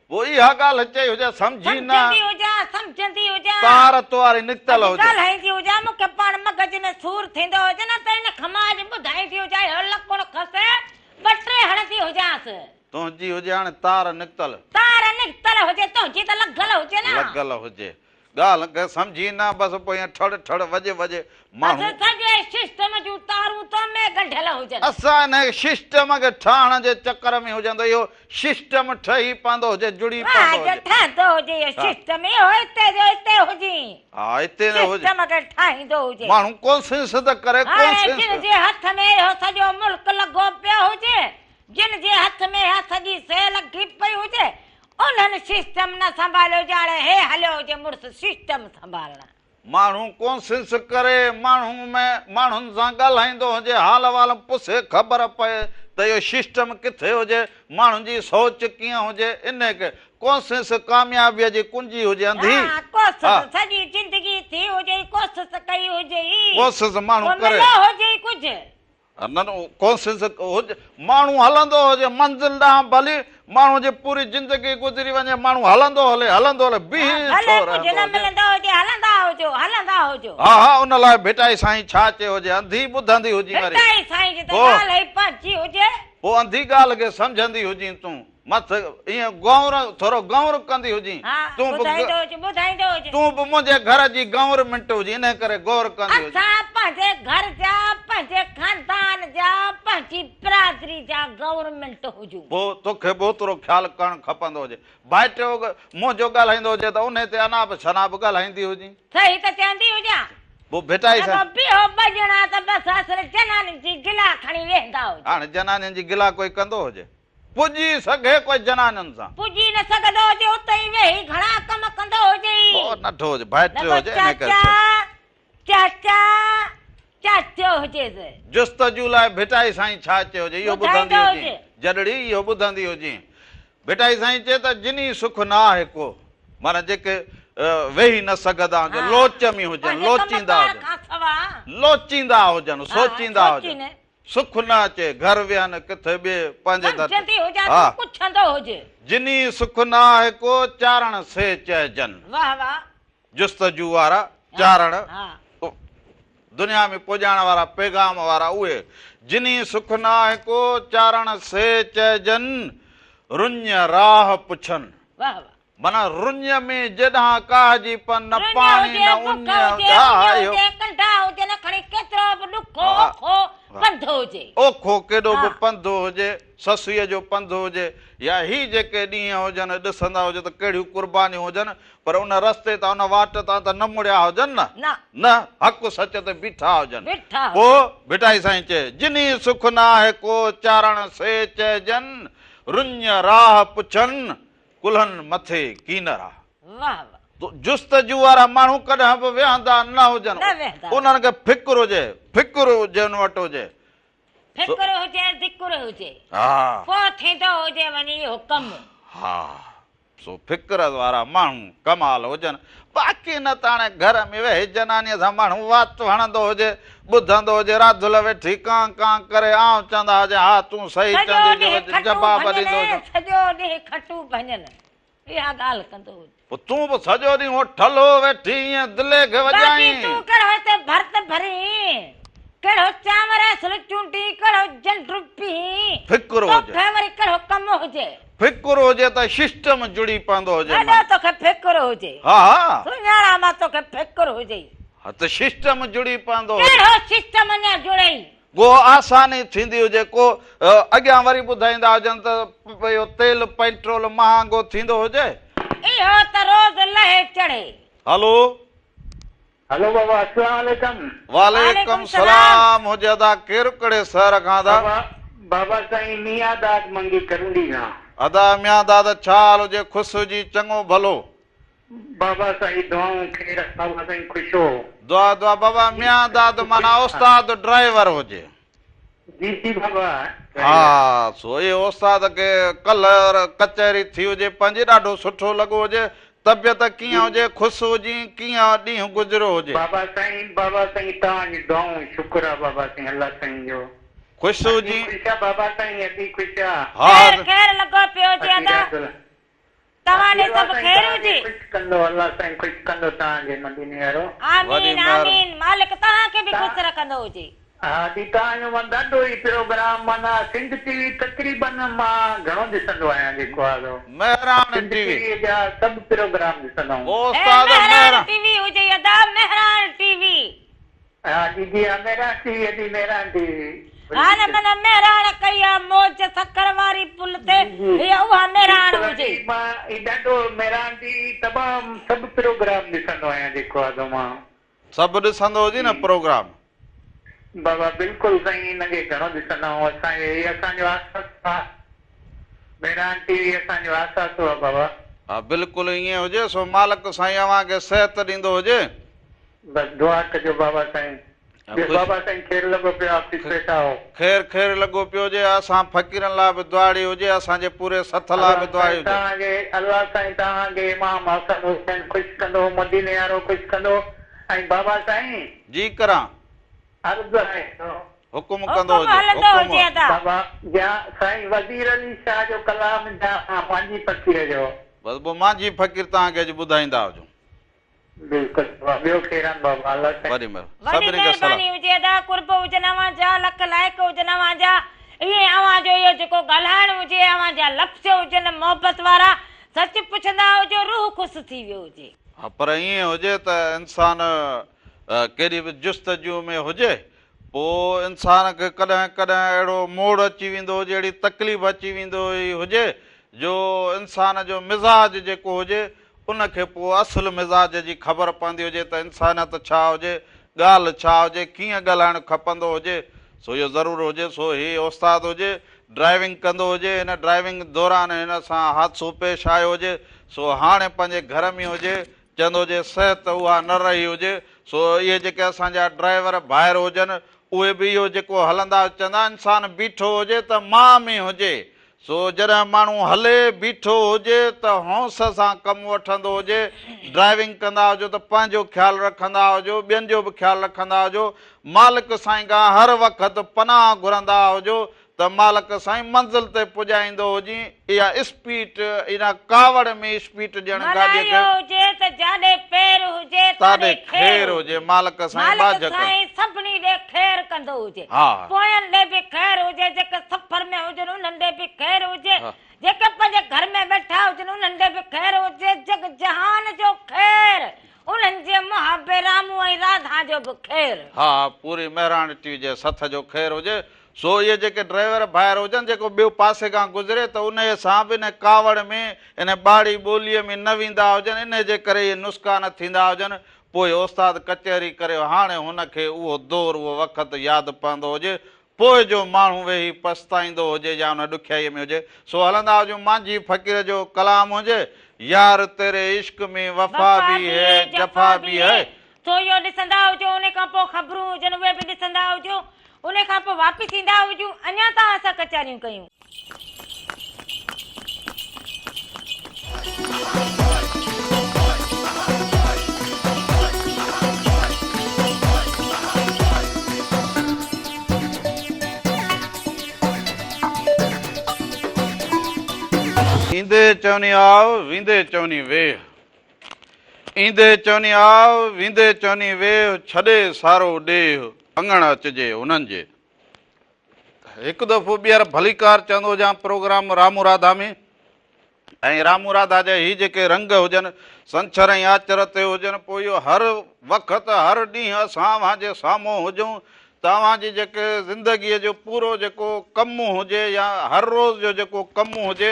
پوء اها ڳالهه چئي هجي سمجهي نه. سمجهندي هجان سمجهندي هجان. تار تواري نڪتل اڄ هجي. ڳالهائيندي هجان مون کي پاڻ مغز ۾ سور ٿيندو هجي نه ته ان کان مان اڄ ٻڌائيندي هجان اهو لڪڻ کسي ٻه ٽي هڻندي هجانس. تنهنجي هجي هاڻي تار نڪتل. تار نڪتل هجي تنهنجي ته لڳل هجي نه. لڳل هجي. ڳالهه کي سمجهي نه بس پوء ائين ٺڙ ٺڙ وڄ وڄ ماڻهو. بس سڄي ششٽم جون تارون تو ۾ ڳنڍيل هجن. اسان انهيء ششٽم کي ٺاهڻ جي چڪر ۾ هجن ته اهو ششٽم ٺهي پوندو هجي جڙي واهه پوندو جو هجي. ٺهندو هجي اهو ششٽم اهو هتي جو هتي هجين. ها هتي نه هجي. ششٽم کي ٺاهيندو هجي. ماڻهو ڪوشش ته ڪري هاڻي ڪوشش. جن جي هٿ ۾ اهو سڄو ملڪ لڳو پيو هجي جن جي هٿ ۾ اها سڄي شيء لڳي پئي هجي، انهن سسٽم نه سنڀاليو ڄاڻي هي هليو هجي مڙس سسٽم سنڀالڻ. ماڻهو ڪوشش ڪري ماڻهو ۾ ماڻهن سان ڳالهائيندو هجي حال احوال پڇي خبر پئي ته اهو سسٽم ڪٿي هجي ماڻهن جي سوچ ڪيئن هجي انهي کي ڪوشش ڪاميابيء جي ڪنجي هجي انڌي ها ڪوشش سڄي زندگي ٿي هجي ڪوشش ڪئي هجي ڪوشش ماڻهو پوء ڪري. مليو هجي ڪجهه. نه نه ڪوشش هجي ماڻهو هلندو هجي منزل ڏانهن ڀلي ماڻهو جي پوري زندگي گذري وڃي ماڻهو هلندو هلي هلندو هلي بيهي ڀلي ڇو ڪجهه رهندو نه هجي. ملندو هجي هلندا هجو هلندا هجو. ها ها ان لاء ڀٽائي سائين ڇا چيو هجي انڌي ٻڌندي هجين وري ڀٽائي سائين جي ته پوء ڳالهه ئي پنهنجي هجي. پوء انڌي ڳالهه کي سمجهندي هجين تون. مٿ ائين گؤنر ٿورو گؤنر ڪندي هجين. ها، تون به ٻڌائيندو هج، ٻڌائيندو هج. تون به منهنجي گهر جي گؤنرمينٽ هجين، انهيء ڪري غور ڪندي هجين. اسان پنهنجي گهر جا، پنهنجي خاندان جا، پنهنجي برادري جا گورنمينٽ هجون. پوء توکي به اوترو خيال ڪرڻ کپندو هجي. ڀائٽيو منهنجو ڳالهائيندو هجي ته انهيء تي اناب شناب ڳالهائيندي هجين. صحيح ته چوندي هجان. پوء ڀٽائي رڳو سان. بيهو ٻه ڄڻا ته بس اصل جنانين جي گلا کڻي ويهندا هجو. هاڻي جنانين جي گلا ڪوئي ڪندو هجي. پڄي سگهي ڪوئي جنانين سان. پڄي نه سگهندو هجي اتي ئي ويهي گهڻا ڪم ڪندو هجي. پوء ننڍو هجي ڀائٽيو رڳو هجي انهي ڪري چاچا ڇڏ. چاچا چاچو هجيس. جستجو لاء ڀٽائي سائين ڇا چيو هجي اهو ٻڌندي ٻڌائيندو هجين هجي. جڏڙي اهو ٻڌندي هجين. ڀٽائي سائين چئي ته جني سک نه آهي ڪو معنيٰ جيڪي ويهي نه سگهندا هجن ها لوچ ۾ هجن پنهنجي ڪم لوچيندا ڪار هجن کان سوا. لوچيندا هجن ها سوچيندا هجن. سوچين. سک نه اچي، گهر ويهن ڪٿي ٻئي پنهنجي در تي. سمجهندي هجان ها. تون پڇندو هج. جني سک نه آهي ڪو، چارڻ سي چئجن. واهه واهه. جستجو وارا، چارڻ، ها. دنيا ۾ پڄائڻ وارا، پيغام وارا اهي. جني سک نه آهي ڪو، چارڻ سي چئجن، رڃ راهه پڇن. واهه واهه. معنيٰ رڃ ۾ جيڏانهن ڪاهه جي پن، نه رڃ پاڻي هجي، نه بک اڃ، هجي، ها اڃ ها اهو. هجي، ڪنڊا هجن، کڻي ڪيترو به ڏکو ها اوکو ها. پنڌ هجي. اوکو ڪيڏو به ها. پنڌ هجي، سسئيء جو پنڌ هجي يا هي جيڪي ڏينهن هجن، ڏسندا هجو ته ڪهڙيون قربانيون هجن، پر ان رستي تان، ان واٽ تان ته نه مڙيا هجن نه؟ نه. نه، حق سچ تي بيٺا هجن. بيٺا هجن. پوء ڀٽائي سائين چئي، جني سک ناهه ڪو، چارڻ سي چئجن، رڃ راهه پڇن، ڪلهن مٿي ڪينرا. واهه واهه. جستجو وارا ماڻهو ڪڏهن به ويهندا نه هجن. نه ويهندا. انهن کي فڪر هجي، فڪر جن وٽ هجي. فڪر هجي ذڪر هجي. ها. پوء ٿيندو هجي وڃي اهو ڪم. ها. سو فڪر وارا ماڻهو ڪمال هجن. باقي نه ته هاڻي گهر ۾ ويهي جنانيء سان ماڻهو وات هڻندو هجي، ٻڌندو هجي، راڌل ويٺي ڪان ڪان ڪري، آئون چوندا هجي ها تون صحيح سڄو چوندي ڏينهن جو کٽون جواب ڀڃن، ڏيندو هجي. سڄو ڏينهن کٽون ڀڃن، اها ڳالهه ڪندو هجي. پوء تون به سڄو ڏينهن هو ٺلهو ويٺي ائين دلي کي باقي وڄائين. تون ڪهڙو هتي ڀرت ڀرين، ڪهڙو چانور اصل چونڊين، ڪهڙو جنڊ پيهين، فڪر هجي. توکي وري ڪهڙو ڪم هجي. فڪر هجي ته سسٽم جڙي پوندو هجي وڏو من. توکي فڪر هجي. ها ها. سڃاڻان مان توکي فڪر هجي. ها ته سسٽم جڙي پوندو هجي. ڪهڙو سسٽم اڃا جڙئي. ڪو آساني ٿيندي هجي ڪو اڳيان وري ٻڌائيندا هجن ته اهو تيل پيٽرول مهانگو ٿيندو هجي. اهو ته روز لهي چڙهي. هلو. هلو بابا اسلام عليڪم. وعليڪم سلام هجي ادا ڪير ڪهڙي شهر کان ادا. بابا بابا سائين ميان داد منگي ڪرونڊي کان. ادا ميان داد ڇا حال هجي خوش هجي چڱو ڀلو. بابا سائين دعائون خير بابا سائين خوش هو. دعا دعا بابا ميان داد معنيٰ استاد ڊرائيور هجي. جي جي بابا ها سو اهي استاد کي ڪلهه ڪچهري ٿي هجي پنهنجي ڏاڍو سٺو لڳو هجي. طبيعت ڪيئن هجي، خوش هجين، ڪيئن ڏينهن گذريو هجي. بابا سائين بابا سائين توهان جي دعائون شڪر آ بابا سائين الله سائين جو. خوش ادي هجين. خوش آ بابا سائين ادي خوش آ. ها خير خير لڳو پيو هجي ادي ادا. رات توهان ڏي الله سڀ سائين خير توهان کي هجي. خوش ڪندو الله سائين خوش ڪندو توهان کي مديني وارو. وڏي آمين مهر. آمين مالڪ توهان کي به خوش توهان رکندو هجي. ها جي توهان جو مان ڏاڍو ئي پروگرام معنيٰ سنڌ ٽي وي تقريبن مان گهڻو ڏسندو آهيان جيڪو آ سو مهراڻ سنڌ ٽي ٽي وي. وي جا سڀ پروگرام ڏسندا آهيون. او اي استاد مهراڻ مهراڻ. ٽي وي هجي ادا مهراڻ ٽي وي. ها جي جي ها مهراڻ ٽي وي ادي مهراڻ ٽي وي ها نه معنيٰ مهراڻ ڪئي آ موج سکر واري پل تي جي جي هي اها مهراڻ بلڪل هجي. ادي مان هي ڏاڍو مهراڻ ٽي وي تمام سڀ پروگرام ڏسندو آهيان جيڪو آ سو مان. سڀ ڏسندو هجين نه جي پروگرام. بابا بلڪل سائين ان کي گهڻو ڏسندا آهيون اسان کي هي اسان جو آساسو آ مهراڻ ٽي وي اسان جو آساسو آ بابا. ها بلڪل ائين هجي سو مالڪ سائين اوهان کي صحت ڏيندو هجي. بس دعا ڪجو بابا سائين. ۽ ٻيو خوش بابا سائين خير لڳو پيو آ آفيس ويٺا آهو. خير خير لڳو پيو هجي اسان فقيرن لاء به دعاڙي هجي اسان جي پوري سٿ لاء الله به سائين دعاڙي هجي. توهان کي الله سائين توهان کي امام حسن حسين خوش ڪندو مديني وارو خوش ڪندو ۽ بابا سائين. جي ڪران. عرض آهي تو. حڪم ڪندو حڪم هجي هلندو حڪم. هجي ادا. بابا جا سائين وزير علي شاهه جو ڪلام جا مانجهي فقير جو. بس پوء مانجهي فقير توهان کي اڄ ٻڌائيندا هجون. بلڪل بابا ٻيو خير آهن بابا الله سائين. وڏي مهرباني وڏي سڀني کي سلام. مهرباني هجي ادا قرب هجن اوهان جا لک لائق هجن اوهان جا ائين اوهان جو اهو جيڪو ڳالهائڻ هجي اوهان جا لفظ هجن محبت وارا سچ پڇندا هجو روح خوش ٿي ويو هجي. ها پر ائين هجي ته انسان ڪيڏي به جستجو ۾ هجي پوء انسان کي ڪڏهن ڪڏهن اهڙو موڙ اچي ويندو هجي اهڙي تڪليف اچي ويندو هجي جو انسان جو مزاج جيڪو هجي ان کي پوء اصل مزاج جي خبر پوندي هجي ته انسانيت ڇا هجي، ڳالهه ڇا هجي، ڪيئن ڳالهائڻ کپندو هجي، سو اهو ضرور هجي، سو هي استاد هجي، ڊرائيونگ ڪندو هجي، هن ڊرائيونگ دوران هن سان حادثو پيش آيو هجي، سو هاڻي پنهنجي گهر ۾ هجي، چوندو هجي صحت اها نه رهي هجي، سو اهي جيڪي اسان جا ڊرائيور ڀائر هجن، اهي به اهو جيڪو هلندا چوندا انسان بيٺو هجي ته مان ۾ هجي، سو جڏهن ماڻهو هلي بيٺو هجي ته هونس سان ڪم وٺندو هجي، ڊرائيونگ ڪندا هجو ته پنهنجو خيال رکندا هجو، ٻين جو به خيال رکندا هجو، مالڪ سائين کان هر وقت پناهه گهرندا هجو ته مالڪ سائين منزل تي پڄائيندو هجين، اها اسپيٽ ان ڪاوڙ ۾ اسپيٽ ڏيڻ معنيٰ گاڏيء کي. اهو هجي ته جاڏي پير هجي تاڏي تاڏي خير خير هجي، هجي. مالڪ سائين مالڪ ٻاجهه ڪر. سائين سڀني ڏي خير ڪندو هجي. ها. پوين ڏي به خير هجي، جيڪي سفر ۾ هجن انهن ڏي به خير هجي، ها. جيڪي پنهنجي گهر ۾ ويٺا هجن انهن ڏي به خير هجي، جڳ جهان جو خير، انهن جي محبي رامون ۽ راڌا جو به خير. ها پوري مهراڻ ٽي وي جي سٿ جو خير هجي. سو اهي جيڪي ڊرائيور ڀائر هجن جيڪو ٻيو پاسي کان گذري ته انهيء سان به انهي ڪاوڙ ۾ انهي ٻاڙي ٻوليء ۾ نه ويندا هجن انهي جي ڪري اهي نسخا نه ٿيندا هجن پوء استاد ڪچهري ڪري هاڻي هن کي اهو دور اهو وقت ياد پوندو هجي پوء جو ماڻهو ويهي پڇتائيندو هجي يا ان ڏکيائيء ۾ هجي سو هلندا هجون مانجهي فقير جو ڪلام هجي يار تيري عشق ۾ وفا وفا ڀي ڀي هي هي جفا جفا ڀي ڀي هي. هي. سو اهو ڏسندا هجو انهي کان پوء خبرون هجن اهي به ڏسندا هجو انهي کان پوء واپس ايندا هجون اڃا توهان سان ڪچهريون ڪيون. ايندي چوني آء، ويندي چوني ويهه. ايندي چوني آء، ويندي چوني ويهه، ڇڏي سارو ڏيهه، اڱڻ اچجي انهن جي. هڪ دفعو ٻيهر ڀليڪار چوندو هجان پروگرام رامو راڌا ۾ ۽ رامو راڌا جا هي جيڪي رنگ هجن سنڇر ۽ آچر تي هجن پوء اهو هر وقت هر ڏينهن اسان اوهان جي سامهون هجون ته اوهان جي جيڪي زندگيء جو پورو جيڪو ڪم هجي يا هر روز جو جيڪو ڪم هجي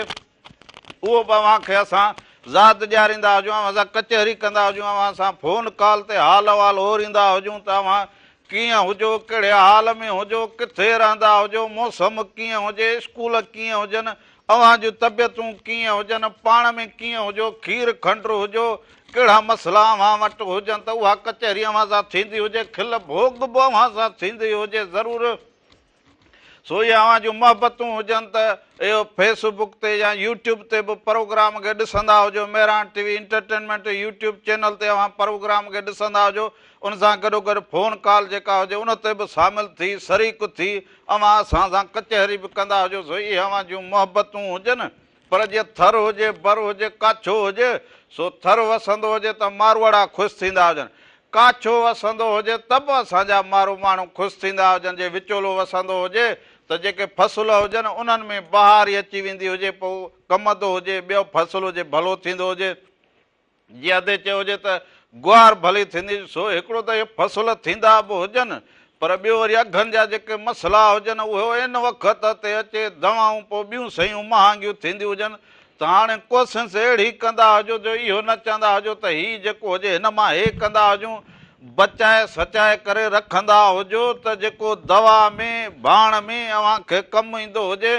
اهو به اوهان کي اسان ذات ڏياريندا هجون، اوهان سان ڪچهري ڪندا هجون، اوهان سان فون ڪال تي حال احوال اوريندا هجون ته اوهان ڪيئن هجو، ڪهڙي حال ۾ هجو، ڪٿي رهندا هجو، موسم ڪيئن هجي، اسڪول ڪيئن هجن، اوهان جون طبيعتون ڪيئن هجن، پاڻ ۾ ڪيئن هجو، کير کنڊ هجو، ڪهڙا مسئلا اوهان وٽ هجن ته اها ڪچهري اوهان سان ٿيندي هجي، کل ڀوڳ به اوهان سان ٿيندي هجي، ضرور. سو اهي اوهان جون محبتون هجن ته اهو فيس بڪ تي يا يوٽيوب تي به پروگرام کي ڏسندا هجو Mehran T V entertainment YouTube channel تي اوهان پروگرام کي ڏسندا هجو ان سان گڏوگڏ فون ڪال جيڪا هجي ان تي به شامل ٿي شريڪ ٿي اوهان اسان سان ڪچهري به ڪندا هجو سو اهي اوهان جون محبتون هجن پر جي ٿر هجي، بر هجي، ڪاڇو هجي، سو ٿر وسندو هجي ته ماروئڙا خوش ٿيندا هجن. ڪاڇو وسندو هجي ته به اسان جا مارو ماڻهو خوش ٿيندا هجن. جي وچولو وسندو هجي ته جيڪي فصل هجن انهن ۾ بهاري اچي ويندي هجي، پوء ڪمند هجي، ٻيو فصل هجي ڀلو ٿيندو هجي. جي ادي چيو هجي ته گوار ڀلي ٿيندي، سو هڪڙو ته اهي فصل ٿيندا به هجن، پر ٻيو وري اگهن جا جيڪي مسئلا هجن، اهي عين وقت تي اچي، دوائون پوء ٻيون شيون مهانگيون ٿينديون هجن ته هاڻي ڪوشش اهڙي ڪندا هجو جو اهو نه چوندا هجو ته هي جيڪو هجي هن مان هي ڪندا هجون، بچائي سچائي ڪري رکندا هجو ته جيڪو دوا ۾ ڀاڻ ۾ اوهان کي ڪم ايندو هجي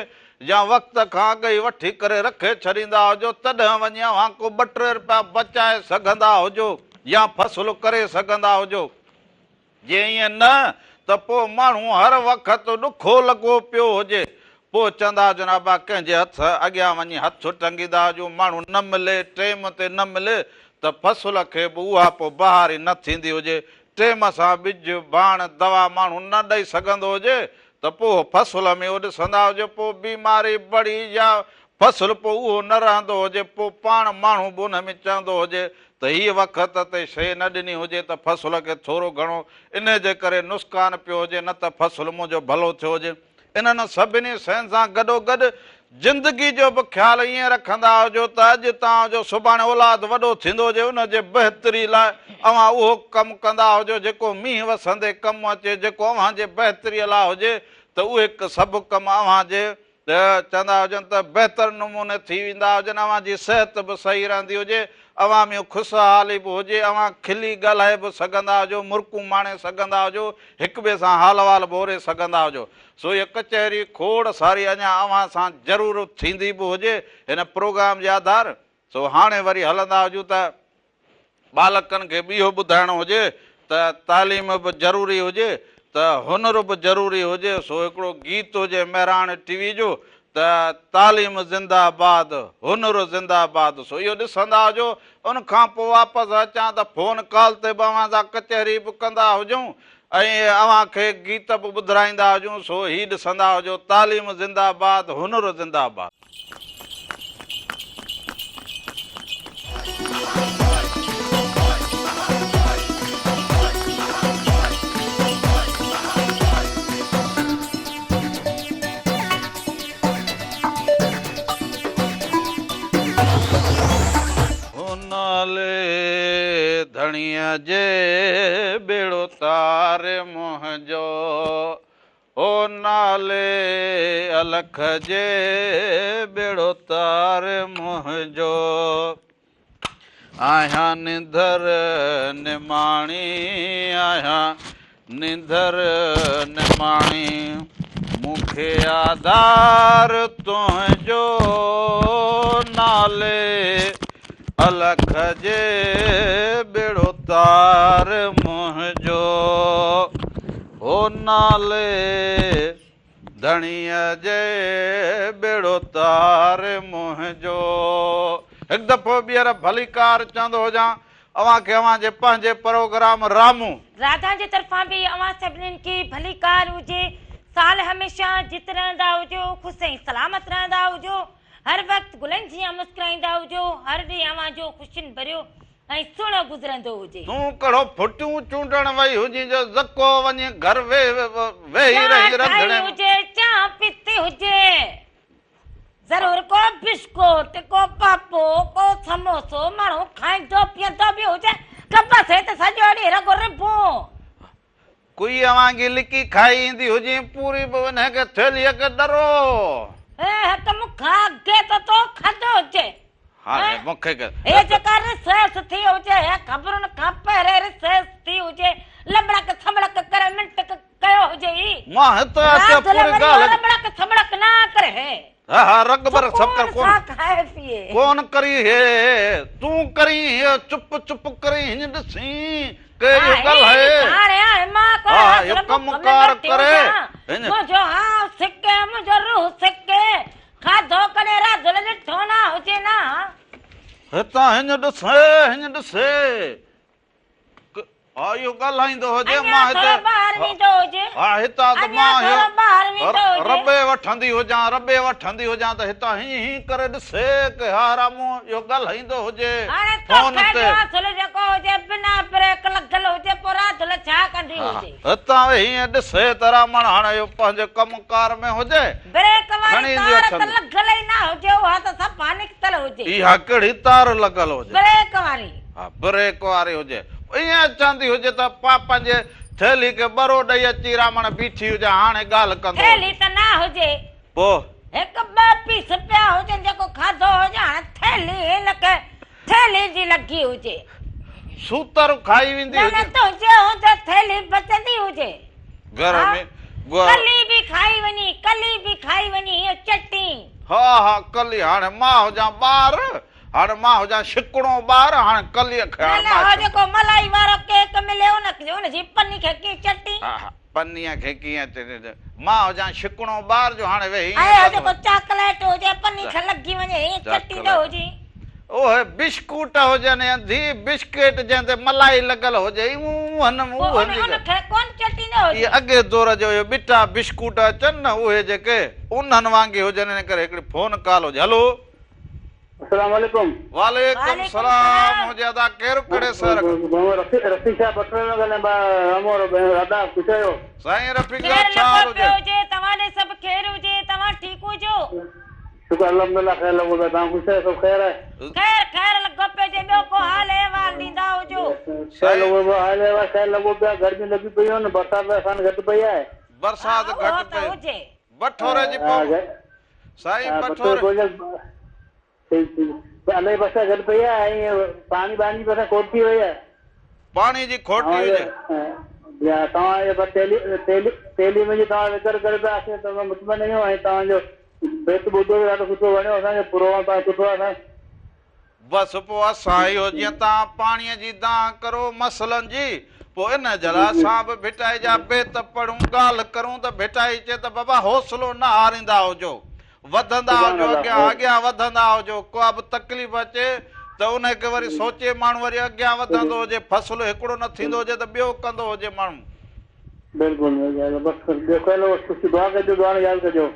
يا وقت کان اڳ ئي وٺي ڪري رکي ڇڏيندا هجو، تڏهن وڃي اوهان ڪو ٻه ٽي رپيا بچائي سگهندا هجو يا فصل ڪري سگهندا هجو. جي ائين نه ته پوء ماڻهو هر وقت ڏکو لڳو پيو هجي. پوء چوندا هجن ابا ڪنهن جي هٿ اڳيان وڃي هٿ ٽنگيندا هجون، ماڻهو نه ملي، ٽيم تي نه ملي ته فصل کي به اها پوء بهاري نه ٿيندي هجي. ٽيم سان ٻج، ڀاڻ، دوا ماڻهو نه ڏئي سگهندو هجي ته پوء فصل ۾ اهو ڏسندا هجو پوء بيماري بڙي يا فصل پوء اهو نه رهندو هجي پوء پاڻ ماڻهو به ان ۾ چوندو هجي ته هيء وقت تي شيء نه ڏني هجي ته فصل کي ٿورو گهڻو انهي جي ڪري نسقان پيو هجي نه ته فصل منهنجو ڀلو ٿيو هجي. انهن سڀني شين سان گڏوگڏ زندگي جو به خيال ائين رکندا هجو ته اڄ توهان جو سڀاڻي اولاد وڏو ٿيندو هجي ان جي بهتري لاء اوهان اهو ڪم ڪندا هجو جيڪو مينهن وسندي ڪم اچي جيڪو اوهان جي بهتري لاء هجي ته اهي سڀ ڪم اوهان جي چوندا هجن ته بهتر نموني ٿي ويندا هجن اوهان جي صحت به صحيح رهندي هجي اوهان ۾ خوشحالي به هجي اوهان کلي ڳالهائي به سگهندا هجو مرڪون ماڻي سگهندا هجو هڪ ٻئي سان حال احوال به اوري سگهندا هجو. سو هيء ڪچهري کوڙ ساري اڃا اوهان سان ضرور ٿيندي به هجي هن پروگرام جي آڌار. سو هاڻي وري هلندا هجون ته ٻالڪن کي به اهو ٻڌائڻو هجي ته تعليم به ضروري هجي ته هنر به ضروري هجي. سو هڪڙو گيت هجي مهراڻ ٽي وي جو ته تعليم زنده باد هنر زنده باد سو اهو ڏسندا هجو ان کان پوء واپس اچان ته فون ڪال تي به اوهان سان ڪچهري به ڪندا هجون ۽ اوهان کي گيت به ٻڌرائيندا هجون سو هي ڏسندا هجو تعليم زنده باد هنر زنده باد. هو نالي ڌڻيء جي ٻيڙو تار منهنجو، هو نالي الک جي ٻيڙو تار منهنجو. آهيان نڌر نماڻي آهيان نڌر نماڻي مون کي آڌار تنهنجو نالي الک جي ٻيڙو تار منهنجو هو نالي ڌڻيء جي ٻيڙو تار منهنجو. هڪ دفعو ٻيهر ڀليڪار چوندو هجان اوهان کي اوهان جي پنهنجي پروگرام رامون. راڌا جي طرفان به اوهان سڀنين کي ڀليڪار هجي. سال هميشه جت رهندا هجو، خوش ۽ سلامت رهندا هجو، هر وقت گلن جيان مسڪرائيندا هجو، هر ڏينهن اوهان جو خوشين ڀريو ۽ سهڻو گذرندو هجي. تون ڪهڙو ڦٽيون چونڊڻ وئي هجين جو زڪو وڃي گهر ويهي رهين چانهه رنڌڻي ٺاهي ۾. هجي، چانهه پيتي هجي. ضرور ڪو بسڪوٽ، ڪو پاپو، ڪو سموسو ماڻهو کائيندو پيئندو به هجي. ته بس هت سڄو ڏينهن رڳو ربون. ڪوئي اوهانگي لڪي کائي ايندي هجين پوري به انهي کي ٿيلهيء کي ڏرو. هي هڪ مون کان اڳي ته تو کاڌو هجي. هاڻي مون کي ڪي. هي جيڪا رسيس ٿي هجي هي خبرن کان پهرين رسيس ٿي هجي لٻڙڪ ٿٻڙڪ ڪري منٽ ڪيو هجي ئي. مان هت اچي رات پوري وري ڳالهه. لٻڙڪ ٿٻڙڪ نه ڪري هي. ها ها رڳ بر سڀ ڪر سڪون ڪون. سان کائي پيئي. ڪون ڪرين هي تون ڪرين هي چپ چپ ڪرين هينئن ڏسين. ڪي اهو ڳالهائي، ها اهو ڪم ڪار ڪري، هن. منهنجو هانء سڪي، منهنجو روح سڪي، کاڌو ڪڏهن راڌل ڏٺو نه هجي نه. هتان هڃ ڏسي، هڃ ڏسي. ها اهو ڳالهائيندو هجي اڃا مان هتي ٿورو ٻاهر ويندو هجي. ها هتان ته اڃا مان ٿورو ٻاهر ويندو هجي. رٻي وٺندي هجان رٻي وٺندي هجان ته هتان هيئن هيئن ڪري ڏسي ڪي ها رامو اهو ڳالهائيندو هجي هاڻي فون توکي تي. جو اصل جيڪو هجي بنا بريڪ لڳل هجي پوء راڌل ڇا ڪندي هجي. هتان ويهي هيئن ڏسي ته رامڻ هاڻي اهو پنهنجي ڪم ڪار ۾ هجي. بريڪ واري کڻي ايندي تار ته اٿندي. لڳل ئي نه هجي اها ته صفا نڪتل هجي. اها ڪهڙي تار لڳل هجي. بريڪ واري. ها بريڪ واري هجي. ائين اچاندي هجي ته پا پنهنجي ٿيلهي کي ٻرو ڏئي اچي رامڻ بيٺي هجي هاڻي ڳالهه ڪندو هجي. ٿيلهي ته نه هجي. پوء. هڪ ٻه پيس پيا هجن جيڪو کاڌو هجي هاڻي ٿيلهي هن کي ٿيلهي جي لڳي هجي. سوتر کائي ويندي نه نه هجي. تنهنجي هوندي ٿيلهي بچندي هجي. گهر ها ۾ گهر. ڪلي به کائي وڃي ڪلي به کائي وڃي هيئن چٽي. ها ها ڪلي هاڻي مان هجان ٻار هاڻي مان هجان شڪڻو ٻار هاڻي ڪليء کي نه هاڻي نه مان هو شڪ. جيڪو ملائي وارو ڪيڪ ملي ان ان جي پني کي ڪيئن چٽي. ها ها پنيء کي ڪيئن چٽي مان هجان شڪڻو ٻار جو هاڻي ويهي ۽ ائين هو ڪندو جيڪو چاڪليٽ هجي پني کي لڳي وڃي هيئن چٽيندو چاڪليٽ هجي. اهي بشڪوٽ هجن يا ڌي بشڪيٽ جنهن تي ملائي لڳل هجي اونهن پوء ان اونهن جي ان کي ڪونه چٽيندو اهي هجي. اڳي دور جو اهي ٻٽا بشڪوٽ اچن نه اهي جيڪي انهن وانگي هجن ان ڪري هڪڙي فون ڪال هجي هلو. السلام عليڪم. وعليڪم وعليڪم سلام سلام. هجي ادا ڪير ڪهڙي شهر کان. محمد رفيق رفيق صاحب بٺوري مان ڳالهايان پيا رامو ادا خوش آهيو. سائين رفيق خير صاحب ڇا لڳو حال پيو هجي. هجي توهان ڏي سڀ خير هجي توهان ٺيڪ هجو. شڪر الحمدلله خير لڳو پيو توهان خوش آهيو سڀ خير آهي. خير خير لڳو پيو هجي ٻيو ڪو حال احوال ڏيندا هجو. خير سائين. لڳو پيو حال احوال خير لڳو پيو آهي گرمي لڳي پيون آهن برسات به اسان گهٽ پئي آهي. ها برسات اهو گهٽ ته پئي هجي. بٺوري جي پو سائين بٺوري الائي برسات گهٽ پئي آهي ۽ پاڻي ٻاڻي به اسان کوٽ ٿي وئي آهي. پاڻي جي کوٽ ٿي هجي. توهان جي تعليم جي توهان ذڪر ڪريو پيا اسين تمام مطمئن آهيون ۽ توهان جو بيت ٻڌو به ڏاڍو سٺو وڻيو اسان کي پروگرام توهان جو سٺو آهي سائين. بس پوء اسان اهو جيئن توهان پاڻيء جي دانهن ڪرو مسئلن جي، پوء ان جي لاء اسان به ڀٽائي جا بيت پڙهون، ڳالهه ڪرون ته ڀٽائي چئي ته بابا حوصلو نه هاريندا هجو، وڌندا سبحان هجو، الله اڳيان اڳيان وڌندا هجو، ڪا به تڪليف اچي ته ان کي وري سوچي ماڻهو وري اڳيان وڌندو هجي، فصل هڪڙو نه ٿيندو هجي ته ٻيو ڪندو هجي ماڻهو. بلڪل بلڪل بس ٻيو ڪهلو بس ڪجهه دعا ڪجو دعا ۾ ياد ڪجو.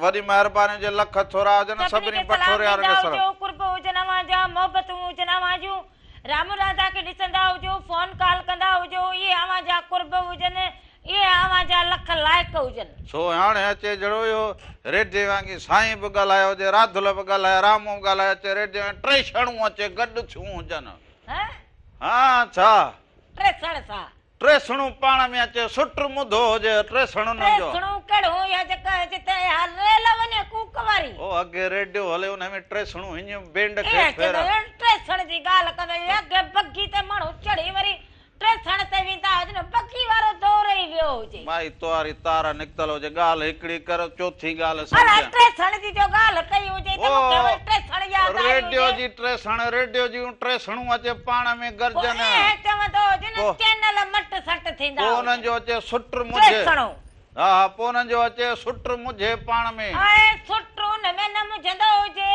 وڏي مهرباني هجي لک ٿورا هجن سڀني سڀني کي سلام بٺوري وارن ڏيندا کي سلام. هجو قرب هجن اوهان جا محبتون هجن اوهان جون رامو راڌا کي ڏسندا هجو فون ڪال ڪندا هجو اهي اوهان جا قرب هجن اهي اوهان جا لک لائق هجن. سو هاڻي اچي جهڙو اهو ريڊيي وانگي سائين به ڳالهايو هجي راڌل به ڳالهائي رامو به ڳالهائي اچي ريڊيي وانگي ٽي شڻون اچي گڏ ٿيون هجن. ها؟ ها ڇا؟ ٽي سڻ سا. ٽيسڻو پاڻ ۾ اچي سٽ مڌو هجي ٽيسڻن جو. ٽيسڻو ڪهڙو اها جيڪا جتي اها ريل وڃي ڪوڪ واري. او اڳي ريڊيو هلي ان ۾ ٽيسڻو هينئن بينڊ کي ايئن ڦيرا. چوندو هيو ٽيسڻ جي ڳالهه ڪندو هيو اڳي بگي تي ماڻهو چڙهي وري ٽيسڻ تي ويندا هجن بگي وارو دور ئي ويو هجي. مائي تواري تار نڪتل هجي ڳالهه هڪڙي ڪر چوٿين ڳالهه الا سمجهان. ٽيسڻ جي جو ڳالهه ڪئي هجي ته مون کي وري ٽيسڻ ياد آئي ريڊيو هجي. جي ٽيسڻ ريڊيو جون ٽيسڻون اچي پاڻ ۾ پوء گرجن. ائين چوندو هجي نه پوء چينل مٽ سٽ ٿيندا پوء انهن هجن. جو اچي سٽ مجهي. ٽيسڻو. ها ها پوء انهن جو اچي سٽ مجهي پاڻ ۾. ۽ سٽ ان ۾ نه مجهندو هجي.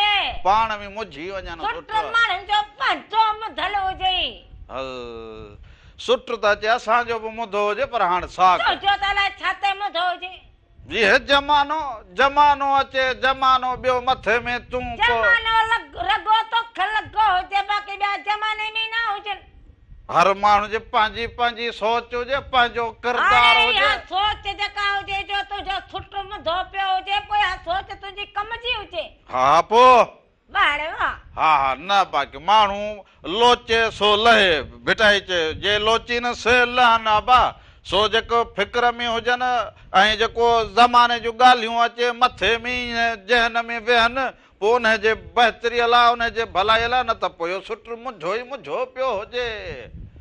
پاڻ ۾ مجهي وڃن سٽ سٽ. ماڻهن جو پنهنجو مڌل هجي. هل سٽ ته اچي اسان جو به مڌو هجي پر هاڻ ساڪ. تنهنجو ته الائي ڇا تي مڌو هجي. جي هي زمانو زمانو اچي زمانو ٻيو مٿي ۾ تون ڪو. زمانو رڳو توکي لڳو هجي باقي ٻيا زماني ۾ نه هجن. هر ماڻهو جي پنهنجي پنهنجي سوچ هجي پنهنجو ڪردار هاڻي هجي. اها سوچ جيڪا هجي جو تنهنجو سٽ مڌو پيو هجي پوء اها سوچ تنهنجي ڪم جي هجي. ها پوء. واهه ڙي واهه. ها ها نه باقي ماڻهو لوچي سو لهي، ڀٽائي چيو، جي لوچين سي لهن ابا، سو جيڪو فڪر ۾ هجن ۽ جيڪو زماني جون ڳالهيون اچي مٿي ۾ ذهن ۾ ويهن، پوء انهي جي بهتريء لاء، انهي جي ڀلائيء لاء، نه ته پوء اهو سٽ منجهو ئي منجهو پيو هجي.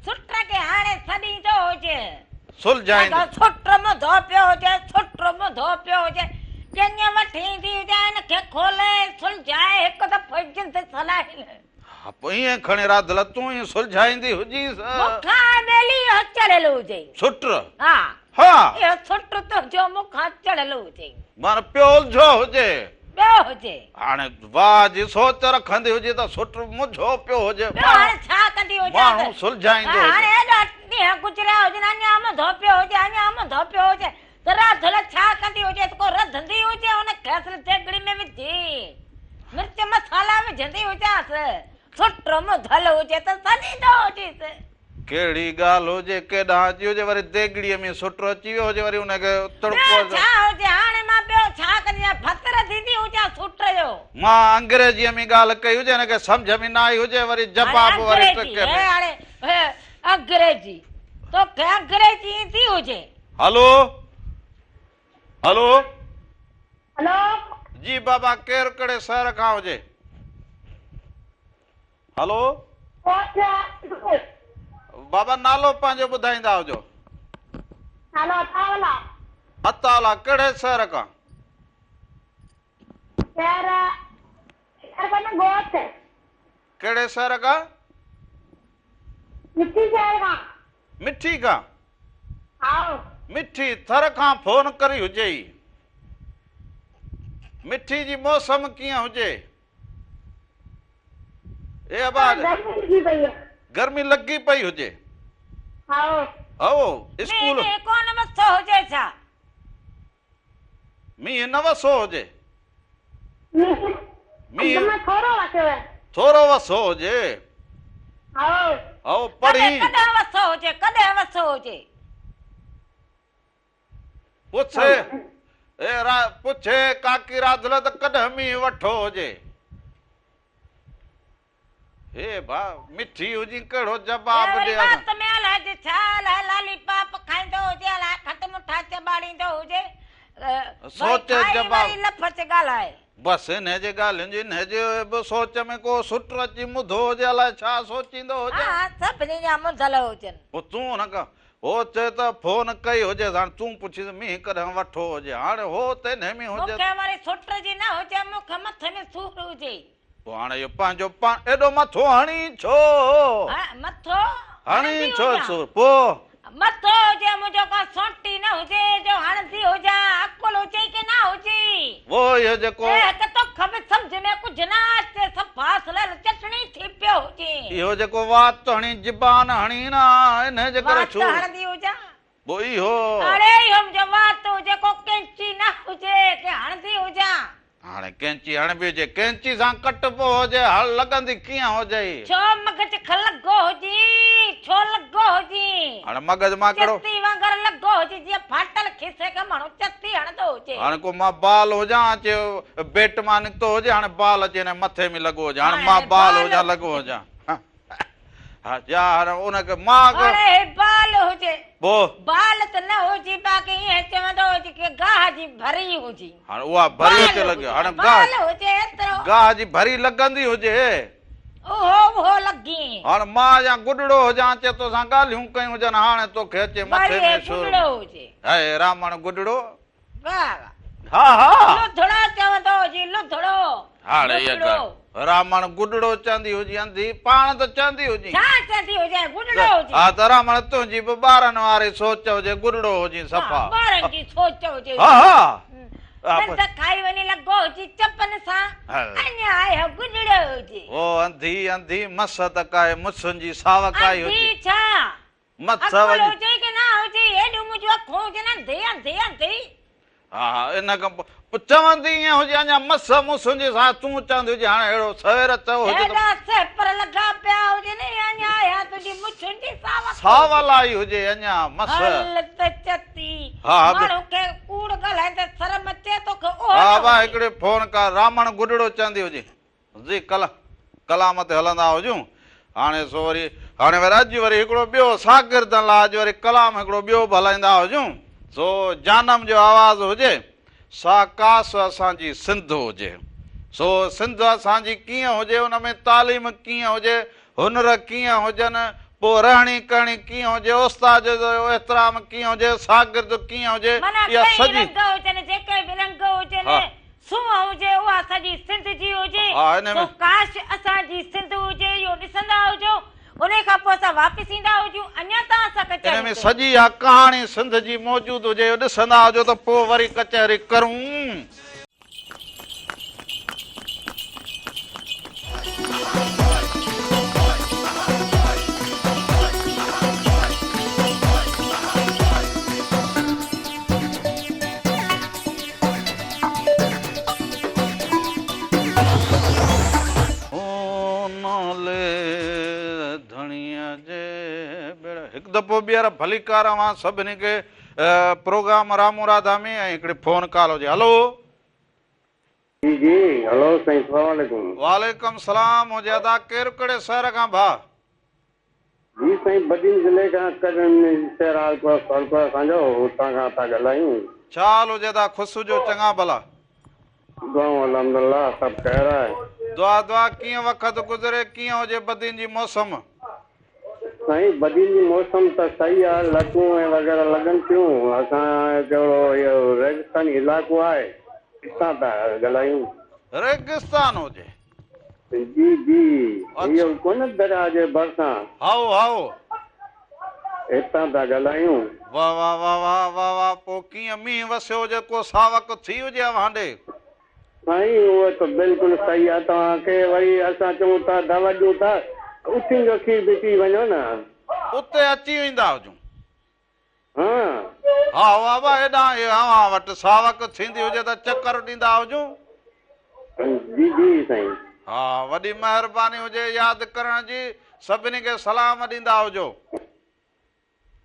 سٽ کي هاڻي سڏيندو هجي. سلجهائيندي. ڏاڍو سٽ منڌو پيو هجي، سٽ منڌو پيو هجي، ڄڃ وٺي ايندي هجي، ان کي کولي سلجهائي هڪ دفعو جند سلائين. ها پوء ائين کڻي راڌل تون ئي سلجهائيندي هجيس. مون کان ٻيلي اهو چڙهيل هجي. سٽ؟ ها. ها. اهو سؤٽ تنهنجو مون کان چڙهيل هجي. معنيٰ پيو الجهيو هجي. پيو هجي. هاڻي واهه جي سوچ رکندي هجي ته سؤٽ منجهو پيو هجي. ٻيو هاڻي ڇا ڪندي هجانس. ماڻهو سلجهائيندو هجي. هاڻي ايڏا ڏينهن گذريا هجن اڃا منڌو پيو هجي اڃا منڌو پيو هجي ته راڌل ڇا ڪندي هجيس ڪو رڌندي هجي ان کي اصل ديڳڙي ۾ وجهي مرچ مصالحا وجهندي هجانس سؤٽ منڌل هجي ته سڏيندو هجيس. ڪهڙي ڳالهه هجي، ڪيڏانهن اچي هجي، وري ديڳڙيء ۾ سؤٽ اچي ويو هجي، وري ان کي تڙڪو. ٻيو ڇا هجي، هاڻي مان ٻيو ڇا ڪندي آهيان، ڀت رڌيندي هجان سؤٽ جو. مان انگريزيء ۾ ڳالهه ڪئي هجي، هن کي سمجهه ۾ نه آئي هجي، وري جواب وري ٽڪي ۾. هاڻي انگريزي، توکي انگريزي ايندي هجي. هلو هلو. هلو. جي بابا ڪير ڪهڙي شهر کان هجي؟ هلو. بابا نالو پنهنجو ٻڌائيندا هجو. نالو عطاء عطاء الله ڪهڙي شهر کان؟ شهر شهر ڪونه ڳوٺ. ڪهڙي شهر کان؟ مٺي شهر کان. مٺي کان؟ هائو. مٺي ٿر کان فون ڪري هجئي. مٺي جي موسم ڪيئن هجي؟ اي ابا گرمي لڳي پئي آ. گرمي لڳي پئي هجي. هائو. هائو اسڪول. مينهن ڪونه وسو هجي ڇا؟ مينهن نه وسو هجي. مينهن اڌ ۾ ٿورو وسيو آهي. ٿورو وسو هجي. هائو. هائو پڙهي. ڪڏهن وسو هجي ڪڏهن وسو هجي. پڇي اي را پڇي ڪاڪي راڌل ته ڪڏهن مينهن وٺو هجي. هي ڀا مٺي هجي ڪهڙو جواب وري ڏي وات ۾ الائجي ڇا الائي لالي پاپ کائيندو هجي الائي کٽ مٺا چٻاڙيندو هجي وري سوچ کائي جواب وري لڦ ڳالهائي. بس انهي جي ڳالهين جي انهي جي به سوچ ۾ ڪو سؤٽ اچي مڌو هجي الائي ڇا سوچيندو هجي. ها سڀني جا مڌل هجن. پوء تون هن کان هو چئي ته فون ڪئي هجيس هاڻي تون پڇيس مينهن ڪڏهن وٺو هجي هاڻي هو ته انهي ۾ مون هجي. کي وري سؤٽ جي نه هجي مون کي مٿي ۾ سور هجي. پوء هاڻي اهو پنهنجو پاڻ ايڏو مٿو هڻي ڇو؟ ها مٿو هڻي هڻندي ڇو هجان. سور پوء. مٿو هجي منهنجو ڪا سونٽي نه هجي جو هڻندي هجان عقل هجي ڪي نه هجي. پوء اهو جيڪو. اي هڪ توکي به سمجهه ۾ ڪجهه نه اچي صفا سڙيل چٽڻي ٿي پيو هجين. اهو جيڪو وات هڻي زبان هڻي نه انهي جي ڪري وات ڇو. هڻندي هجان. پوء اهو. اڙي اهو منهنجو وات هجي ڪو ڪينچي نه هجي ڪي هڻندي هجان. هاڻي ڪينچي هڻبي هجي، ڪينچي سان ڪٽبو هجي، هل لڳندي ڪيئن هجئي؟ ڇو مغز کي لڳو هجي، ڇو لڳو هجي؟ هاڻي مغز مان ڪهڙو. چتي وانگر لڳو هجي، جيئن ڦاٽل کيسي کي ماڻهو چتي هڻندو هجي. هاڻي ڪو مان بال هجان، اچي بيٽ مان نڪتو هجي، هاڻي بال اچي هن مٿي ۾ لڳو هجي، هاڻي مان بال هجان لڳو هجان. ها يار ان کي مان اڙي هي بال هجي. پوء. بال ته نه هجي باقي ائين چوندو هجي ڪي گاهه جي ڀري هجي. هاڻي اها ڀري اچي لڳي هاڻي گاهه بال هجي ايترو. گاهه جي ڀري لڳندي هجي. اهو اهو لڳي. هاڻي مان يا گڏڙو هجان اچي توسان ڳالهيون ڪيون هجن هاڻي توکي اچي مٿي ۾ سور. گڏڙو هجي. هي رامڻ گڏڙو. واهه واهه. ها ها. لڌڙو چوندو هجي لڌڙو. هاڻي اها ڳالهه رامڻ گڏڙو چوندي هجي انڌي پاڻ ته چوندي هجي. ڇا چوندي هجي گڏڙو هجي. ها ته رامڻ تنهنجي به ٻارن واري سوچ هجي گڏڙو هجي صفا. ٻارن جي سوچ هجي. ها ها. ڏند کائي وڃي لڳو هجي چپن سان اڃا آهي گڏڙو هجي. او انڌي انڌي مس ته ڪائي مڇن جي ساوڪ آئي هجي. انڌي ڇا مس عقل وڃي. هجي ڪي نه هجي ايڏيون منهنجون اکون هجن انڌي انڌي انڌي. ها ها ان کان پوء چوندي ائين هجي اڃا مس مسن جي سا تون چوندي هجي هاڻي اهڙو سوير چيو هجي ته. ايڏا سهپر لڳا پيا هجن اڃا آهيان تنهنجي مڇن جي ساوڪ. ساول آئي هجي اڃا مس. هل ته چتي ها ها ماڻهو کي ڪوڙ ڳالهائيندي شرم اچي توکي اهو ها نه ها هجي. هڪڙي فون ڪر رامڻ گڏڙو چوندي هجي. جي ڪل ڪلام تي هلندا هجون هاڻي سو وري هاڻي وري اڄ وري هڪڙو ٻيو شاگردن لاء اڄ وري ڪلام هڪڙو ٻيو به هلائيندا هجون سو جانم جو آواز هجي سا ڪاش اسان جي سنڌ هجي سو سنڌ اسان جي ڪيئن هجي ان ۾ تعليم ڪيئن هجي هنر ڪيئن هجن پوء رهڻي ڪهڻي ڪيئن هجي استاد جو احترام ڪيئن هجي شاگرد ڪيئن هجي معنيٰ اها ڪئي سڄي رنگ هجن جيڪي به رنگ هجن ها. سونهن هجي اها سڄي سنڌ جي هجي ها ان سو ۾. ڪاش اسان جي سنڌ هجي اهو ڏسندا هجو. انهي کان پوء اسان واپس ايندا هجون اڃا توهان سان ان ۾ ڪچهري تي. سڄي اها ڪهاڻي سنڌ جي موجود هجي اهو ڏسندا هجو ته پوء وري ڪچهري ڪرون. او نالي ڌڻيء جي ٻيڙا. هڪ دفعو ٻيهر ڀليڪار اوهان سڀني کي پروگرام رامون راڌا ۾ ۽ هڪڙي فون ڪال هجي هلو. جي جي هلو سائين سلام عليڪم. وعليڪم سلام هجي ادا ڪير ڪهڙي شهر کان ڀاء. جي سائين بدين ضلعي کان ڪڏن شهر آلپورا تعلقو اسان جو اتان کان ٿا ڳالهايون. ڇا حال هجي ادا خوش هجو چڱا ڀلا. دعائون الحمدالله سڀ خير آهي. دعا دعا ڪيئن وقت گذري ڪيئن هجي بدين جي موسم. سائين بدين جي موسم ته صحيح آهي لٽون ۽ وغيره لڳن ٿيون اسان هڪڙو اهو ريگستاني علائقو آهي اتان ٿا ڳالهايون. ريگستان هجي. جي جي اهو ڪونه درياء جي ڀرسان. هائو هائو. هتان ٿا ڳالهايون. واه واه واه واه واه واه پوء ڪيئن مينهن وسيو هجي ڪو ساوڪ ٿي هجي اوهان ڏي. سائين اهو ته بلڪل صحيح آ توهان کي وري اسان چئون ٿا دعوت ڏيون ٿا اٺين جو کير به پي وڃو نه. اتي اچي ويندا هجون. ها. ها بابا هيڏانهن اوهان وٽ ساوڪ ٿيندي هجي ته چڪر ڏيندا هجون. جي جي سائين. ها وڏي مهرباني هجي ياد ڪرڻ جي سڀني کي سلام ڏيندا هجو.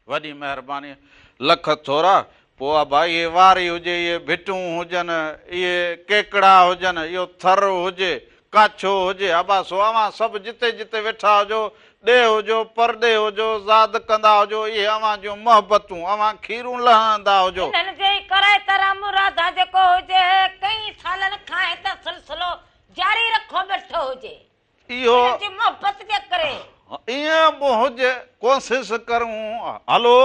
وڏي مهرباني لک ٿورا. پوء ابا اهي واري هجي اهي ڀٽون هجن اهي ڪيڪڙا هجن اهو ٿر هجي ڪاڇو هجي ابا سو اوهان سڀ جتي جتي ويٺا هجو، ڏيهه هجو، پرڏيهه هجو، زاد ڪندا هجو، اهي اوهان جون محبتون، اوهان کيرون لهندا هجو. انهن جي ئي ڪري ته رام راڌا جيڪو هجي، ڪئين سالن کان هت سلسلو جاري رکو ويٺو هجي. اهو. انهن جي محبت جي ڪري. ائين به هجي، ڪوشش ڪرون. هلو.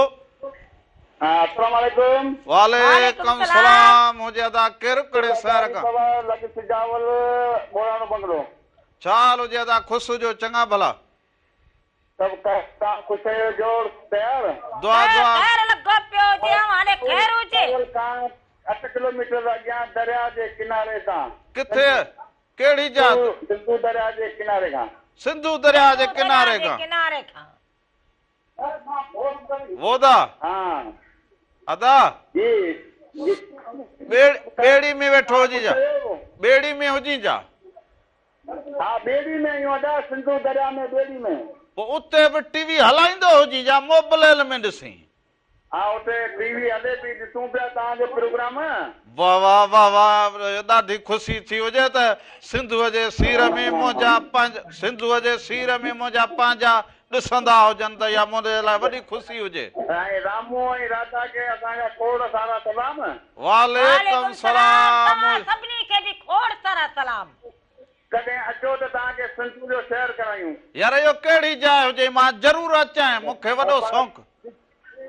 السلام عليڪم. وعليڪم السلام هجي ادا ڪير ڪهڙي شهر کان. لڳ سجاول ٻوراڻو بنگلو. ڇا حال هجي ادا خوش هجو چڱا ڀلا. سڀ توهان خوش آهيو جوڙ تيار. دعا دعا. خير لڳو پيو هجي اوهان ڏي خير هجي. سجاول کان 8 ڪلوميٽر اڳيان درياء جي ڪناري تان. ڪٿي ڪهڙي جاء تي. سنڌو درياء جي ڪناري کان. سنڌو درياء جي ڪناري کان. وودا. ادا. ٻيڙي ۾ ويٺو هجين جا. ٻيڙي ۾ هجين جا. ها ٻيڙي ۾ آهيون ادا سنڌو درياء ۾ ٻيڙي ۾. پوء اتي به ٽي وي هلائيندو هجين جا موبليل ۾ ڏسين. ها اتي ٽي وي هلي پئي ڏسون پيا توهان جو پروگرام. واه واه واه واه ڏاڍي خوشي ٿي هجي ته سنڌوء جي سير ۾ منهنجا پنهنجا سنڌوء جي سير ۾ منهنجا پنهنجا ڏسندا هجن ته اها منهنجي لاء وڏي خوشي هجي. سائين رامو ۽ راڌا کي اسان جا کوڙ سارا سلام. وعليڪم سلام. توهان سڀني کي به کوڙ سارا سلام. ڪڏهن اچو ته توهان کي سنڌو جو سير ڪرايون. يار اهو ڪهڙي جاء هجي مان ضرور اچانء مون کي وڏو شوق.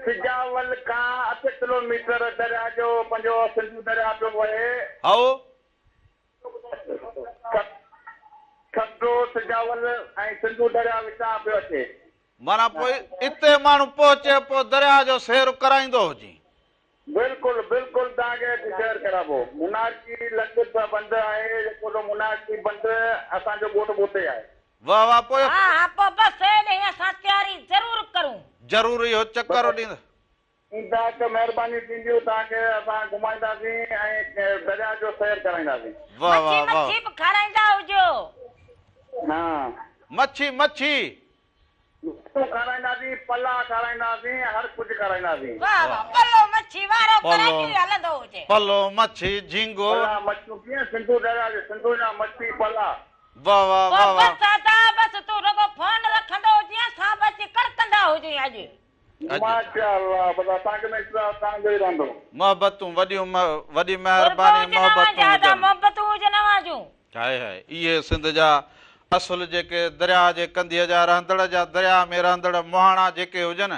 سجاول کان 8 ڪلو ميٽر درياء جو پنهنجو سنڌو درياء پيو وهي. هائو. ٺٽو، سجاول ۽ سنڌو درياء وچان پيو اچي. معنيٰ پوء اتي ماڻهو پهچي پوء درياء جو سير ڪرائيندو هجين. بلڪل بلڪل توهان کي اچي سير ڪرائبو. منارڪي لڳ بند آهي جيڪو سو منارڪي بند اسان جو ڳوٺ به اتي آهي. واه واه پوء. ها ها پوء بس ايڏهين اسان تياري ضرور ڪرون. ضرور اهو چڪر ڏيندا. ايندا ته مهرباني ٿينديون توهان کي اسان گهمائينداسين ۽ درياء جو سير ڪرائينداسين. واه واه مڇي واه. مڇي به کارائيندا هجو. ها. مڇي مڇي. مڇيون کارائينداسين، پلا کارائينداسين، هر ڪجهه کارائينداسين. واه واه پلو مڇي وارو ڪراچي هلندو هجي. پلو مڇي جهينگو. پلا مڇيون ڪيئن سنڌو درياء جي سنڌو جا مڇي پلا. واه واه واه واه. بس ادا بس تون رڳو فون رکندو هجين اسان به اچي ڪڙڪندا هجون اڄ. ماشاءالله بس اسان کي به انتظار توهان جو ئي رهندو. محبتون وڏيون وڏي مهرباني محبتون هجن. محبتون هجن اوهان جون. هائي هائي اهي سنڌ جا اصل جيڪي درياء جي ڪنڌيء جا رهندڙ جا درياء ۾ رهندڙ مهاڻا جيڪي هجن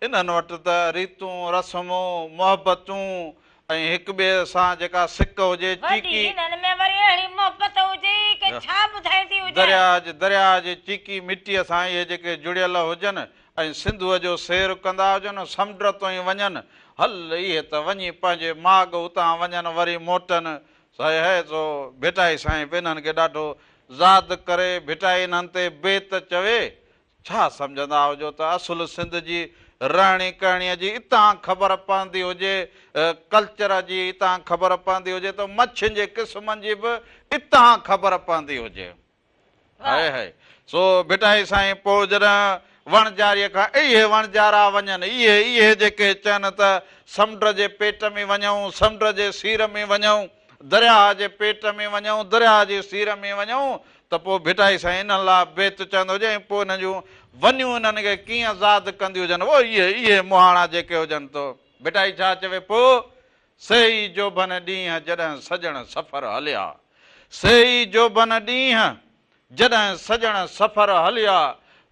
انهن وٽ ته ريتون رسمون محبتون ۽ هڪ ٻئي سان جيڪا سڪ هجي، وڏي چيڪي. هنن ۾ وري اهڙي محبت هجي ڪي ڇا ٻڌائيندي هجان. درياء جي درياء جي چيڪي مٽيء سان اهي جيڪي جڙيل هجن ۽ سنڌوء جو سير ڪندا هجن، سمنڊ تائين وڃن، هل اهي ته وڃي پنهنجي ماڳ اتان وڃن وري موٽن، سائين هي سو ڀٽائي سائين به انهن کي ڏاڍو زاد ڪري ڀٽائي انهن تي بيت چوي، ڇا سمجهندا هجو ته اصل سنڌ جي رهڻي ڪهڻيء جي اتان خبر پوندي هجي، ڪلچر جي اتان خبر پوندي هجي ته مڇين جي قسمن جي به اتان خبر پوندي هجي. هائي هائي. سو ڀٽائي سائين پوء جڏهن وڻجاريء کان اهي وڻجارا وڃن، اهي اهي جيڪي چون ته سمنڊ جي پيٽ ۾ وڃون، سمنڊ جي سير ۾ وڃون، درياهه جي پيٽ ۾ وڃون، درياهه جي سير ۾ وڃون، ته پوء ڀٽائي سائين انهن لاء بيت چوندو هجي ۽ پوء انهن جون ونيون انهن کي ڪيئن زاد ڪنديون هجن، اهي اهي مهاڻا جيڪي هجن ته ڀٽائي ڇا چوي پوء، سي ئي جوڀن ڏينهن جڏهن سڄڻ سفر هليا، سي ئي جوڀن ڏينهن جڏهن سڄڻ سفر هليا،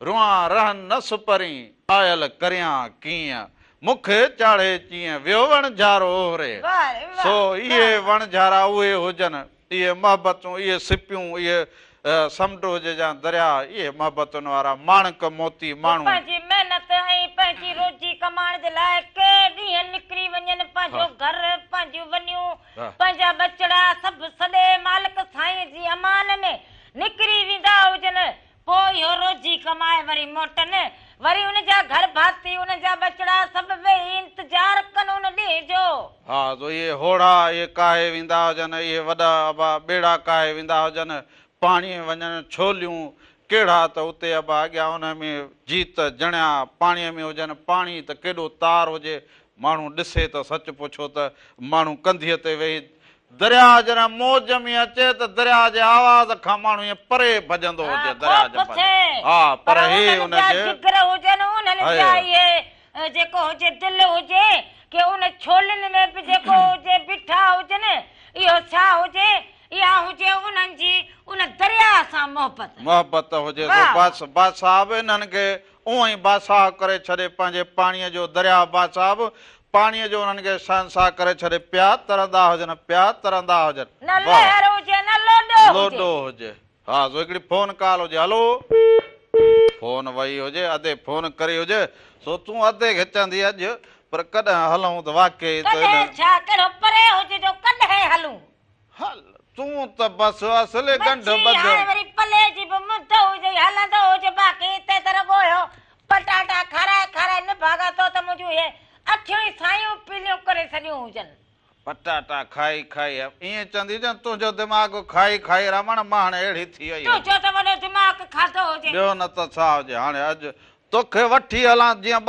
روئان رهن نه سپرين، آيل ڪريان ڪيئن، مون کي چاڙهي چيئن، ويو وڻجارو اوهري، سو اهي وڻجارا اهي هجن. اهي محبتون، اهي سپيون، اهي سمنڊ هجي يا درياء، اهي محبتن وارا ماڻڪ موتي ماڻهو. پنهنجي محنت ۽ پنهنجي روزي ڪمائڻ جي لاء ڪي ڏينهن نڪري وڃن، پنهنجو گهر، پنهنجون ونيون، پنهنجا ٻچڙا سڀ سڏي مالڪ سائين جي امان ۾ نڪري ويندا هجن، پوء اهو روزي ڪمائي وري موٽن، وري ان جا گهر ڀاتي، ان جا ٻچڙا سڀ ويهي انتظار ڪن ان ڏينهن جو. ها سو اهي هوڙها اهي ڪاهي ويندا هجن، اهي وڏا ابا ٻيڙا ڪاهي ويندا هجن، پاڻيء وڃن ڇوليون ڪهڙا ته اتي ابا اڳيان انهن ۾ جيت جڻيا پاڻيء ۾ هجن، پاڻي ته ڪيڏو تار هجي، ماڻهو ڏسي ته سچ پڇو ته ماڻهو ڪنڌيء تي ويهي درياء جڏهن موج ۾ اچي ته درياء جي آواز کان ماڻهو ائين پري ڀڄندو هجي درياء جي خوف پاسي ٿئي ها پر پر هي انهن ان جا جي جگر هجن انهن هي جا اهي جيڪو هجي دل هجي ڪي ان ڇولين ۾ به جيڪو هجي بيٺا هجن اهو ڇا هجي اها هجي انهن جي ان درياء سان محبت. محبت هجي سو واهه بس بادشاهه به انهن کي اونئن ئي بادشاهه ڪري ڇڏي پنهنجي پاڻيء جو درياء بادشاهه به پاڻيء جو انهن کي شهنشاهه ڪري ڇڏي پيا ترندا هجن پيا ترندا هجن نه واهه لهر هجي نه لوڏو هجي. لوڏو هجي ها سو هڪڙي فون ڪال هجي هلو فون وئي هجي ادي فون ڪري هجي سو تون ادي کي چوندي اڄ پر ڪڏهن هلون ته واقعي ته ڪڏهن انهن ڇا ڪهڙو پري هجي جو ڪڏهن هلون. هل تون ته بس اصل ڳنڍ مڇي ٻڌ. هاڻي وري پلي جي به مند هجي هلندو هجي باقي هتي ته رڳو اهو پٽاٽا کارائي کارائي نڀاڳا تو ته منهنجون اهي اکيون ئي سايون پيليون ڪري ڇڏيون هجن. پٽاٽا کائي کائي ائين چوندي هجان تنهنجو دماغ کائي کائي رمڻ مان هاڻي اهڙي ٿي وئي هجي. تنهنجو ته وڏو دماغ کاڌو هجي. ٻيو نه ته ڇا هجي هاڻي اڄ توکي وٺي هلان جيئن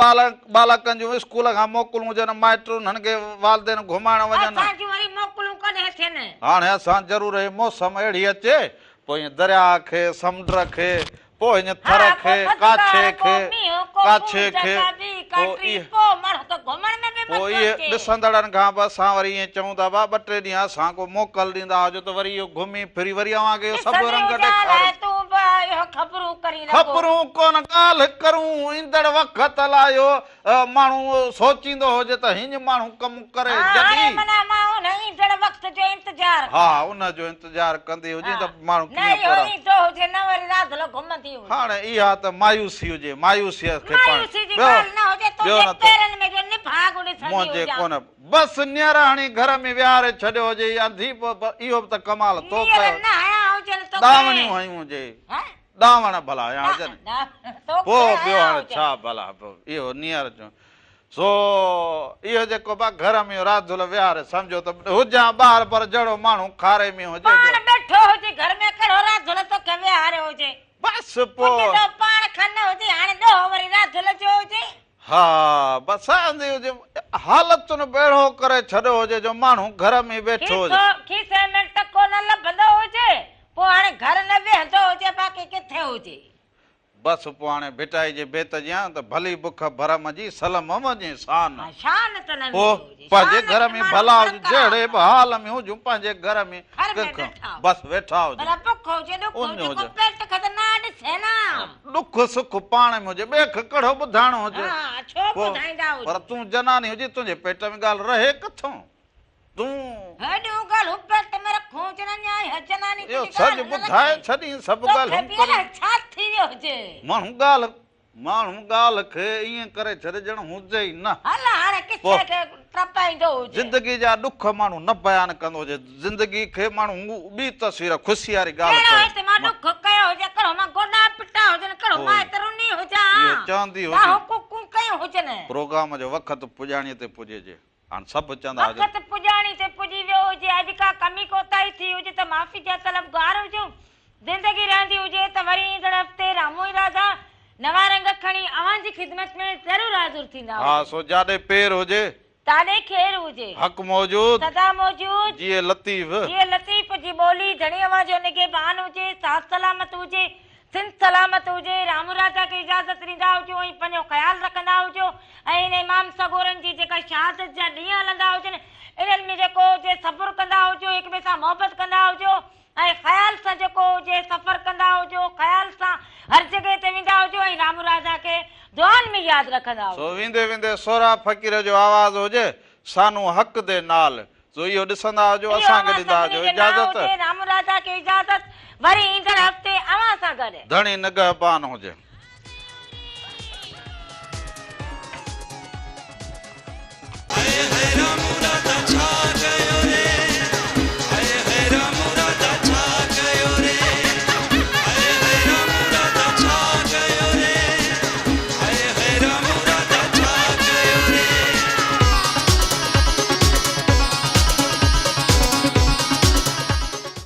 ٻالڪن جون اسڪول کان موڪلون هجن مائٽ انهن کي والدين گهمائڻ وڃن. اسان جون وري موڪلون ڪڏهن ٿين. هاڻي اسان ضرور هي موسم اهڙي اچي پوء ائين درياء کي سمنڊ کي پوء ائين ٿر ها کي ڪو ڪاڇي ٿڌڪار ڪو کي مينهن ڪو ڪاڇي بوند کي ڪا ٻي ڪا پوء ٽي اهي پوء ماڻهو کي گهمڻ ۾ به پوء مزو اهي اچي. ڏسندڙن کان به اسان وري ائين چئون ٿا ڀاء ٻه ٽي ڏينهن اسان ڪو موڪل ڏيندا هجو ته وري اهو گهمي ڦري وري اوهان کي اهو سڀ ڏسندي رنگ هجان لاء ڏيکاريون. تون به اهو خبرون ڪرين رڳو. خبرون ڪونه ڳالهه ڪرون ايندڙ وقت لاء اهو ماڻهو سوچيندو هجي ته هينئن ماڻهو ڪم ڪري ها هاڻي جڏهن. معنيٰ مان ان ايندڙ وقت جو انتظار ها ڪريان. ان جو انتظار ڪندي هجين ها ته ماڻهو نه ڪيئن اهو پورا. ايندو هجي نه وري راڌلو گهمندي هجي. هاڻي اها ته مايوسي هجي مايوسيء کي پاڻ مايوسي جي ٻيو ڳالهه نه هجي ٻيو تنهنجي نه ته پيرن ۾ جو نڀاڳ ڏسندي منهنجي هجان. ڪونه بس نيئر هڻي گهر ۾ ويهاري ڇڏيو هجي يا ڌي اهو به ته ڪمال تو نيئر ڪيو. نه هنيا هجن توکي. ڏاوڻيون هنيون هجي. ها؟ ڏاوڻ ڀلا هنيا هجن. توکي پوء ٻيو هنيا هاڻي هجن. ڇا ڀلا اهو نيئر جو سو اهو جيڪو به گهر ۾ راڌل ويهاري سمجهو ته هجان ٻاهر پر جهڙو ماڻهو کاري ۾ هجي پاڻ ٻيو. ٻيٺو هجي گهر ۾ ڪهڙو راڌل توکي ويهاريو هجي. بس پوء. پٽ تو پاڻ کان نه هجي هاڻي ڏوهه وري راڌل جو هجي. ها بس آندي هجي حالتن به اهڙو ڪري ڇڏيو هجي جو ماڻهو گهر ۾ ويٺو هجي. کيسي ۾ ٽڪو نه لڀندو هجي پوء هاڻي گهر نه ويهندو هجي باقي ڪٿي هجي. بس پوء هاڻي ڀٽائي جي بيت جيان ته ڀلي بک ڀرم جي سلم وڃي سان. ها شان ته نه پوء ويندو هجي. پنهنجي شان گهر ته ۾ ماڻهو ڀلا هجون برقرار جهڙي به حال ۾ هجون پنهنجي گهر ۾ گهر ۾ ڪنهن کان ويٺا هجون. بس ويٺا هجون. ڀلا بک هجي ڏک اڃ هجي ڪو هجي. پيٽ کي ته نه ڏسي نه. ڏک سک پاڻ ۾ هجي ٻئي کي ڪهڙو ٻڌائڻو هجي. ها ڇو پوء ٻڌائيندا پر هجون. تون جناني هجين تنهنجي پيٽ ۾ ڳالهه رهي ڪٿون. تون. هيڏيون ڳالهيون پيٽ ۾ رکون هجن اڃا اها جناني اهو تنهنجي سڄ ڳالهه نه ٻڌائي لڳي. ڇڏين سڀ توکي ڳالهيون به ڪري. الائي ڇا ٿي ويو هجي. ماڻهو ڳالهه ماڻهو ڳالهه کي ائين ڪري ڇڏي ڄڻ هجي ئي نه. هل هاڻي قصي پوء کي ٽپائيندو هجي. زندگي جا ڏک ماڻهو نه بيان ڪندو هجي. زندگي کي ماڻهو ٻي تصوير خوشي واري ڳالهه ڪهڙو ڪري. هت مان ڏک ڪيو هجي ڪهڙو مان گوڏا پٽا هجن ڪهڙو مان هت رني هجان. اهو چوندي هجي. دانهون ڪوڪون ڪيون هجن. پروگرام جو وقت پڄاڻي تي پڄي. هاڻ سڀ چوندا هجن. وقت پڄاڻي تي پڄي ويو هجي، اڄ ڪا ڪمي ڪوتاهي ٿي هجي ته معافي جا طلبگار هجون. زندگي رهندي هجي ته وري ايندڙ هفتي رامو ۽ راڌا نوان رنگ کڻي اوهان جي خدمت ۾ ضرور حاضر ٿيندا ها هجون. سو جاڏي پير هجي. تاڏي خير هجي. حق موجود. سدا موجود. جيئي لطيف. جيئي لطيف جي ٻولي ڌڻي اوهان جو نگهبان هجي، ساٿ سلامت هجي. سنڌ سلامت هجي، رامو راڌا کي اجازت ڏيندا هجو ۽ پنهنجو خيال رکندا هجو ۽ ان امام سڳورن جي جيڪا شهادت جا ڏينهن هلندا هجن انهن ۾ جيڪو هجي صبر ڪندا هجو هڪ ٻئي سان محبت ڪندا هجو ۽ خيال سان جيڪو هجي سفر ڪندا هجو خيال سان هر جڳهه تي ويندا هجو ۽ رامو راڌا کي دعائن ۾ ياد رکندا سو هجو. ويندي ويندي سهراب فقير جو آواز هجي سانون حق the نال سو اهو ڏسندا هجو اهو اسان کي اوهان ڏيندا سڀني هجو جي نانء اجازت. هجي رامو راڌا کي اجازت وري ايندڙ هفتي اوهان سان گڏ. ڌڻي نگهبان هجي.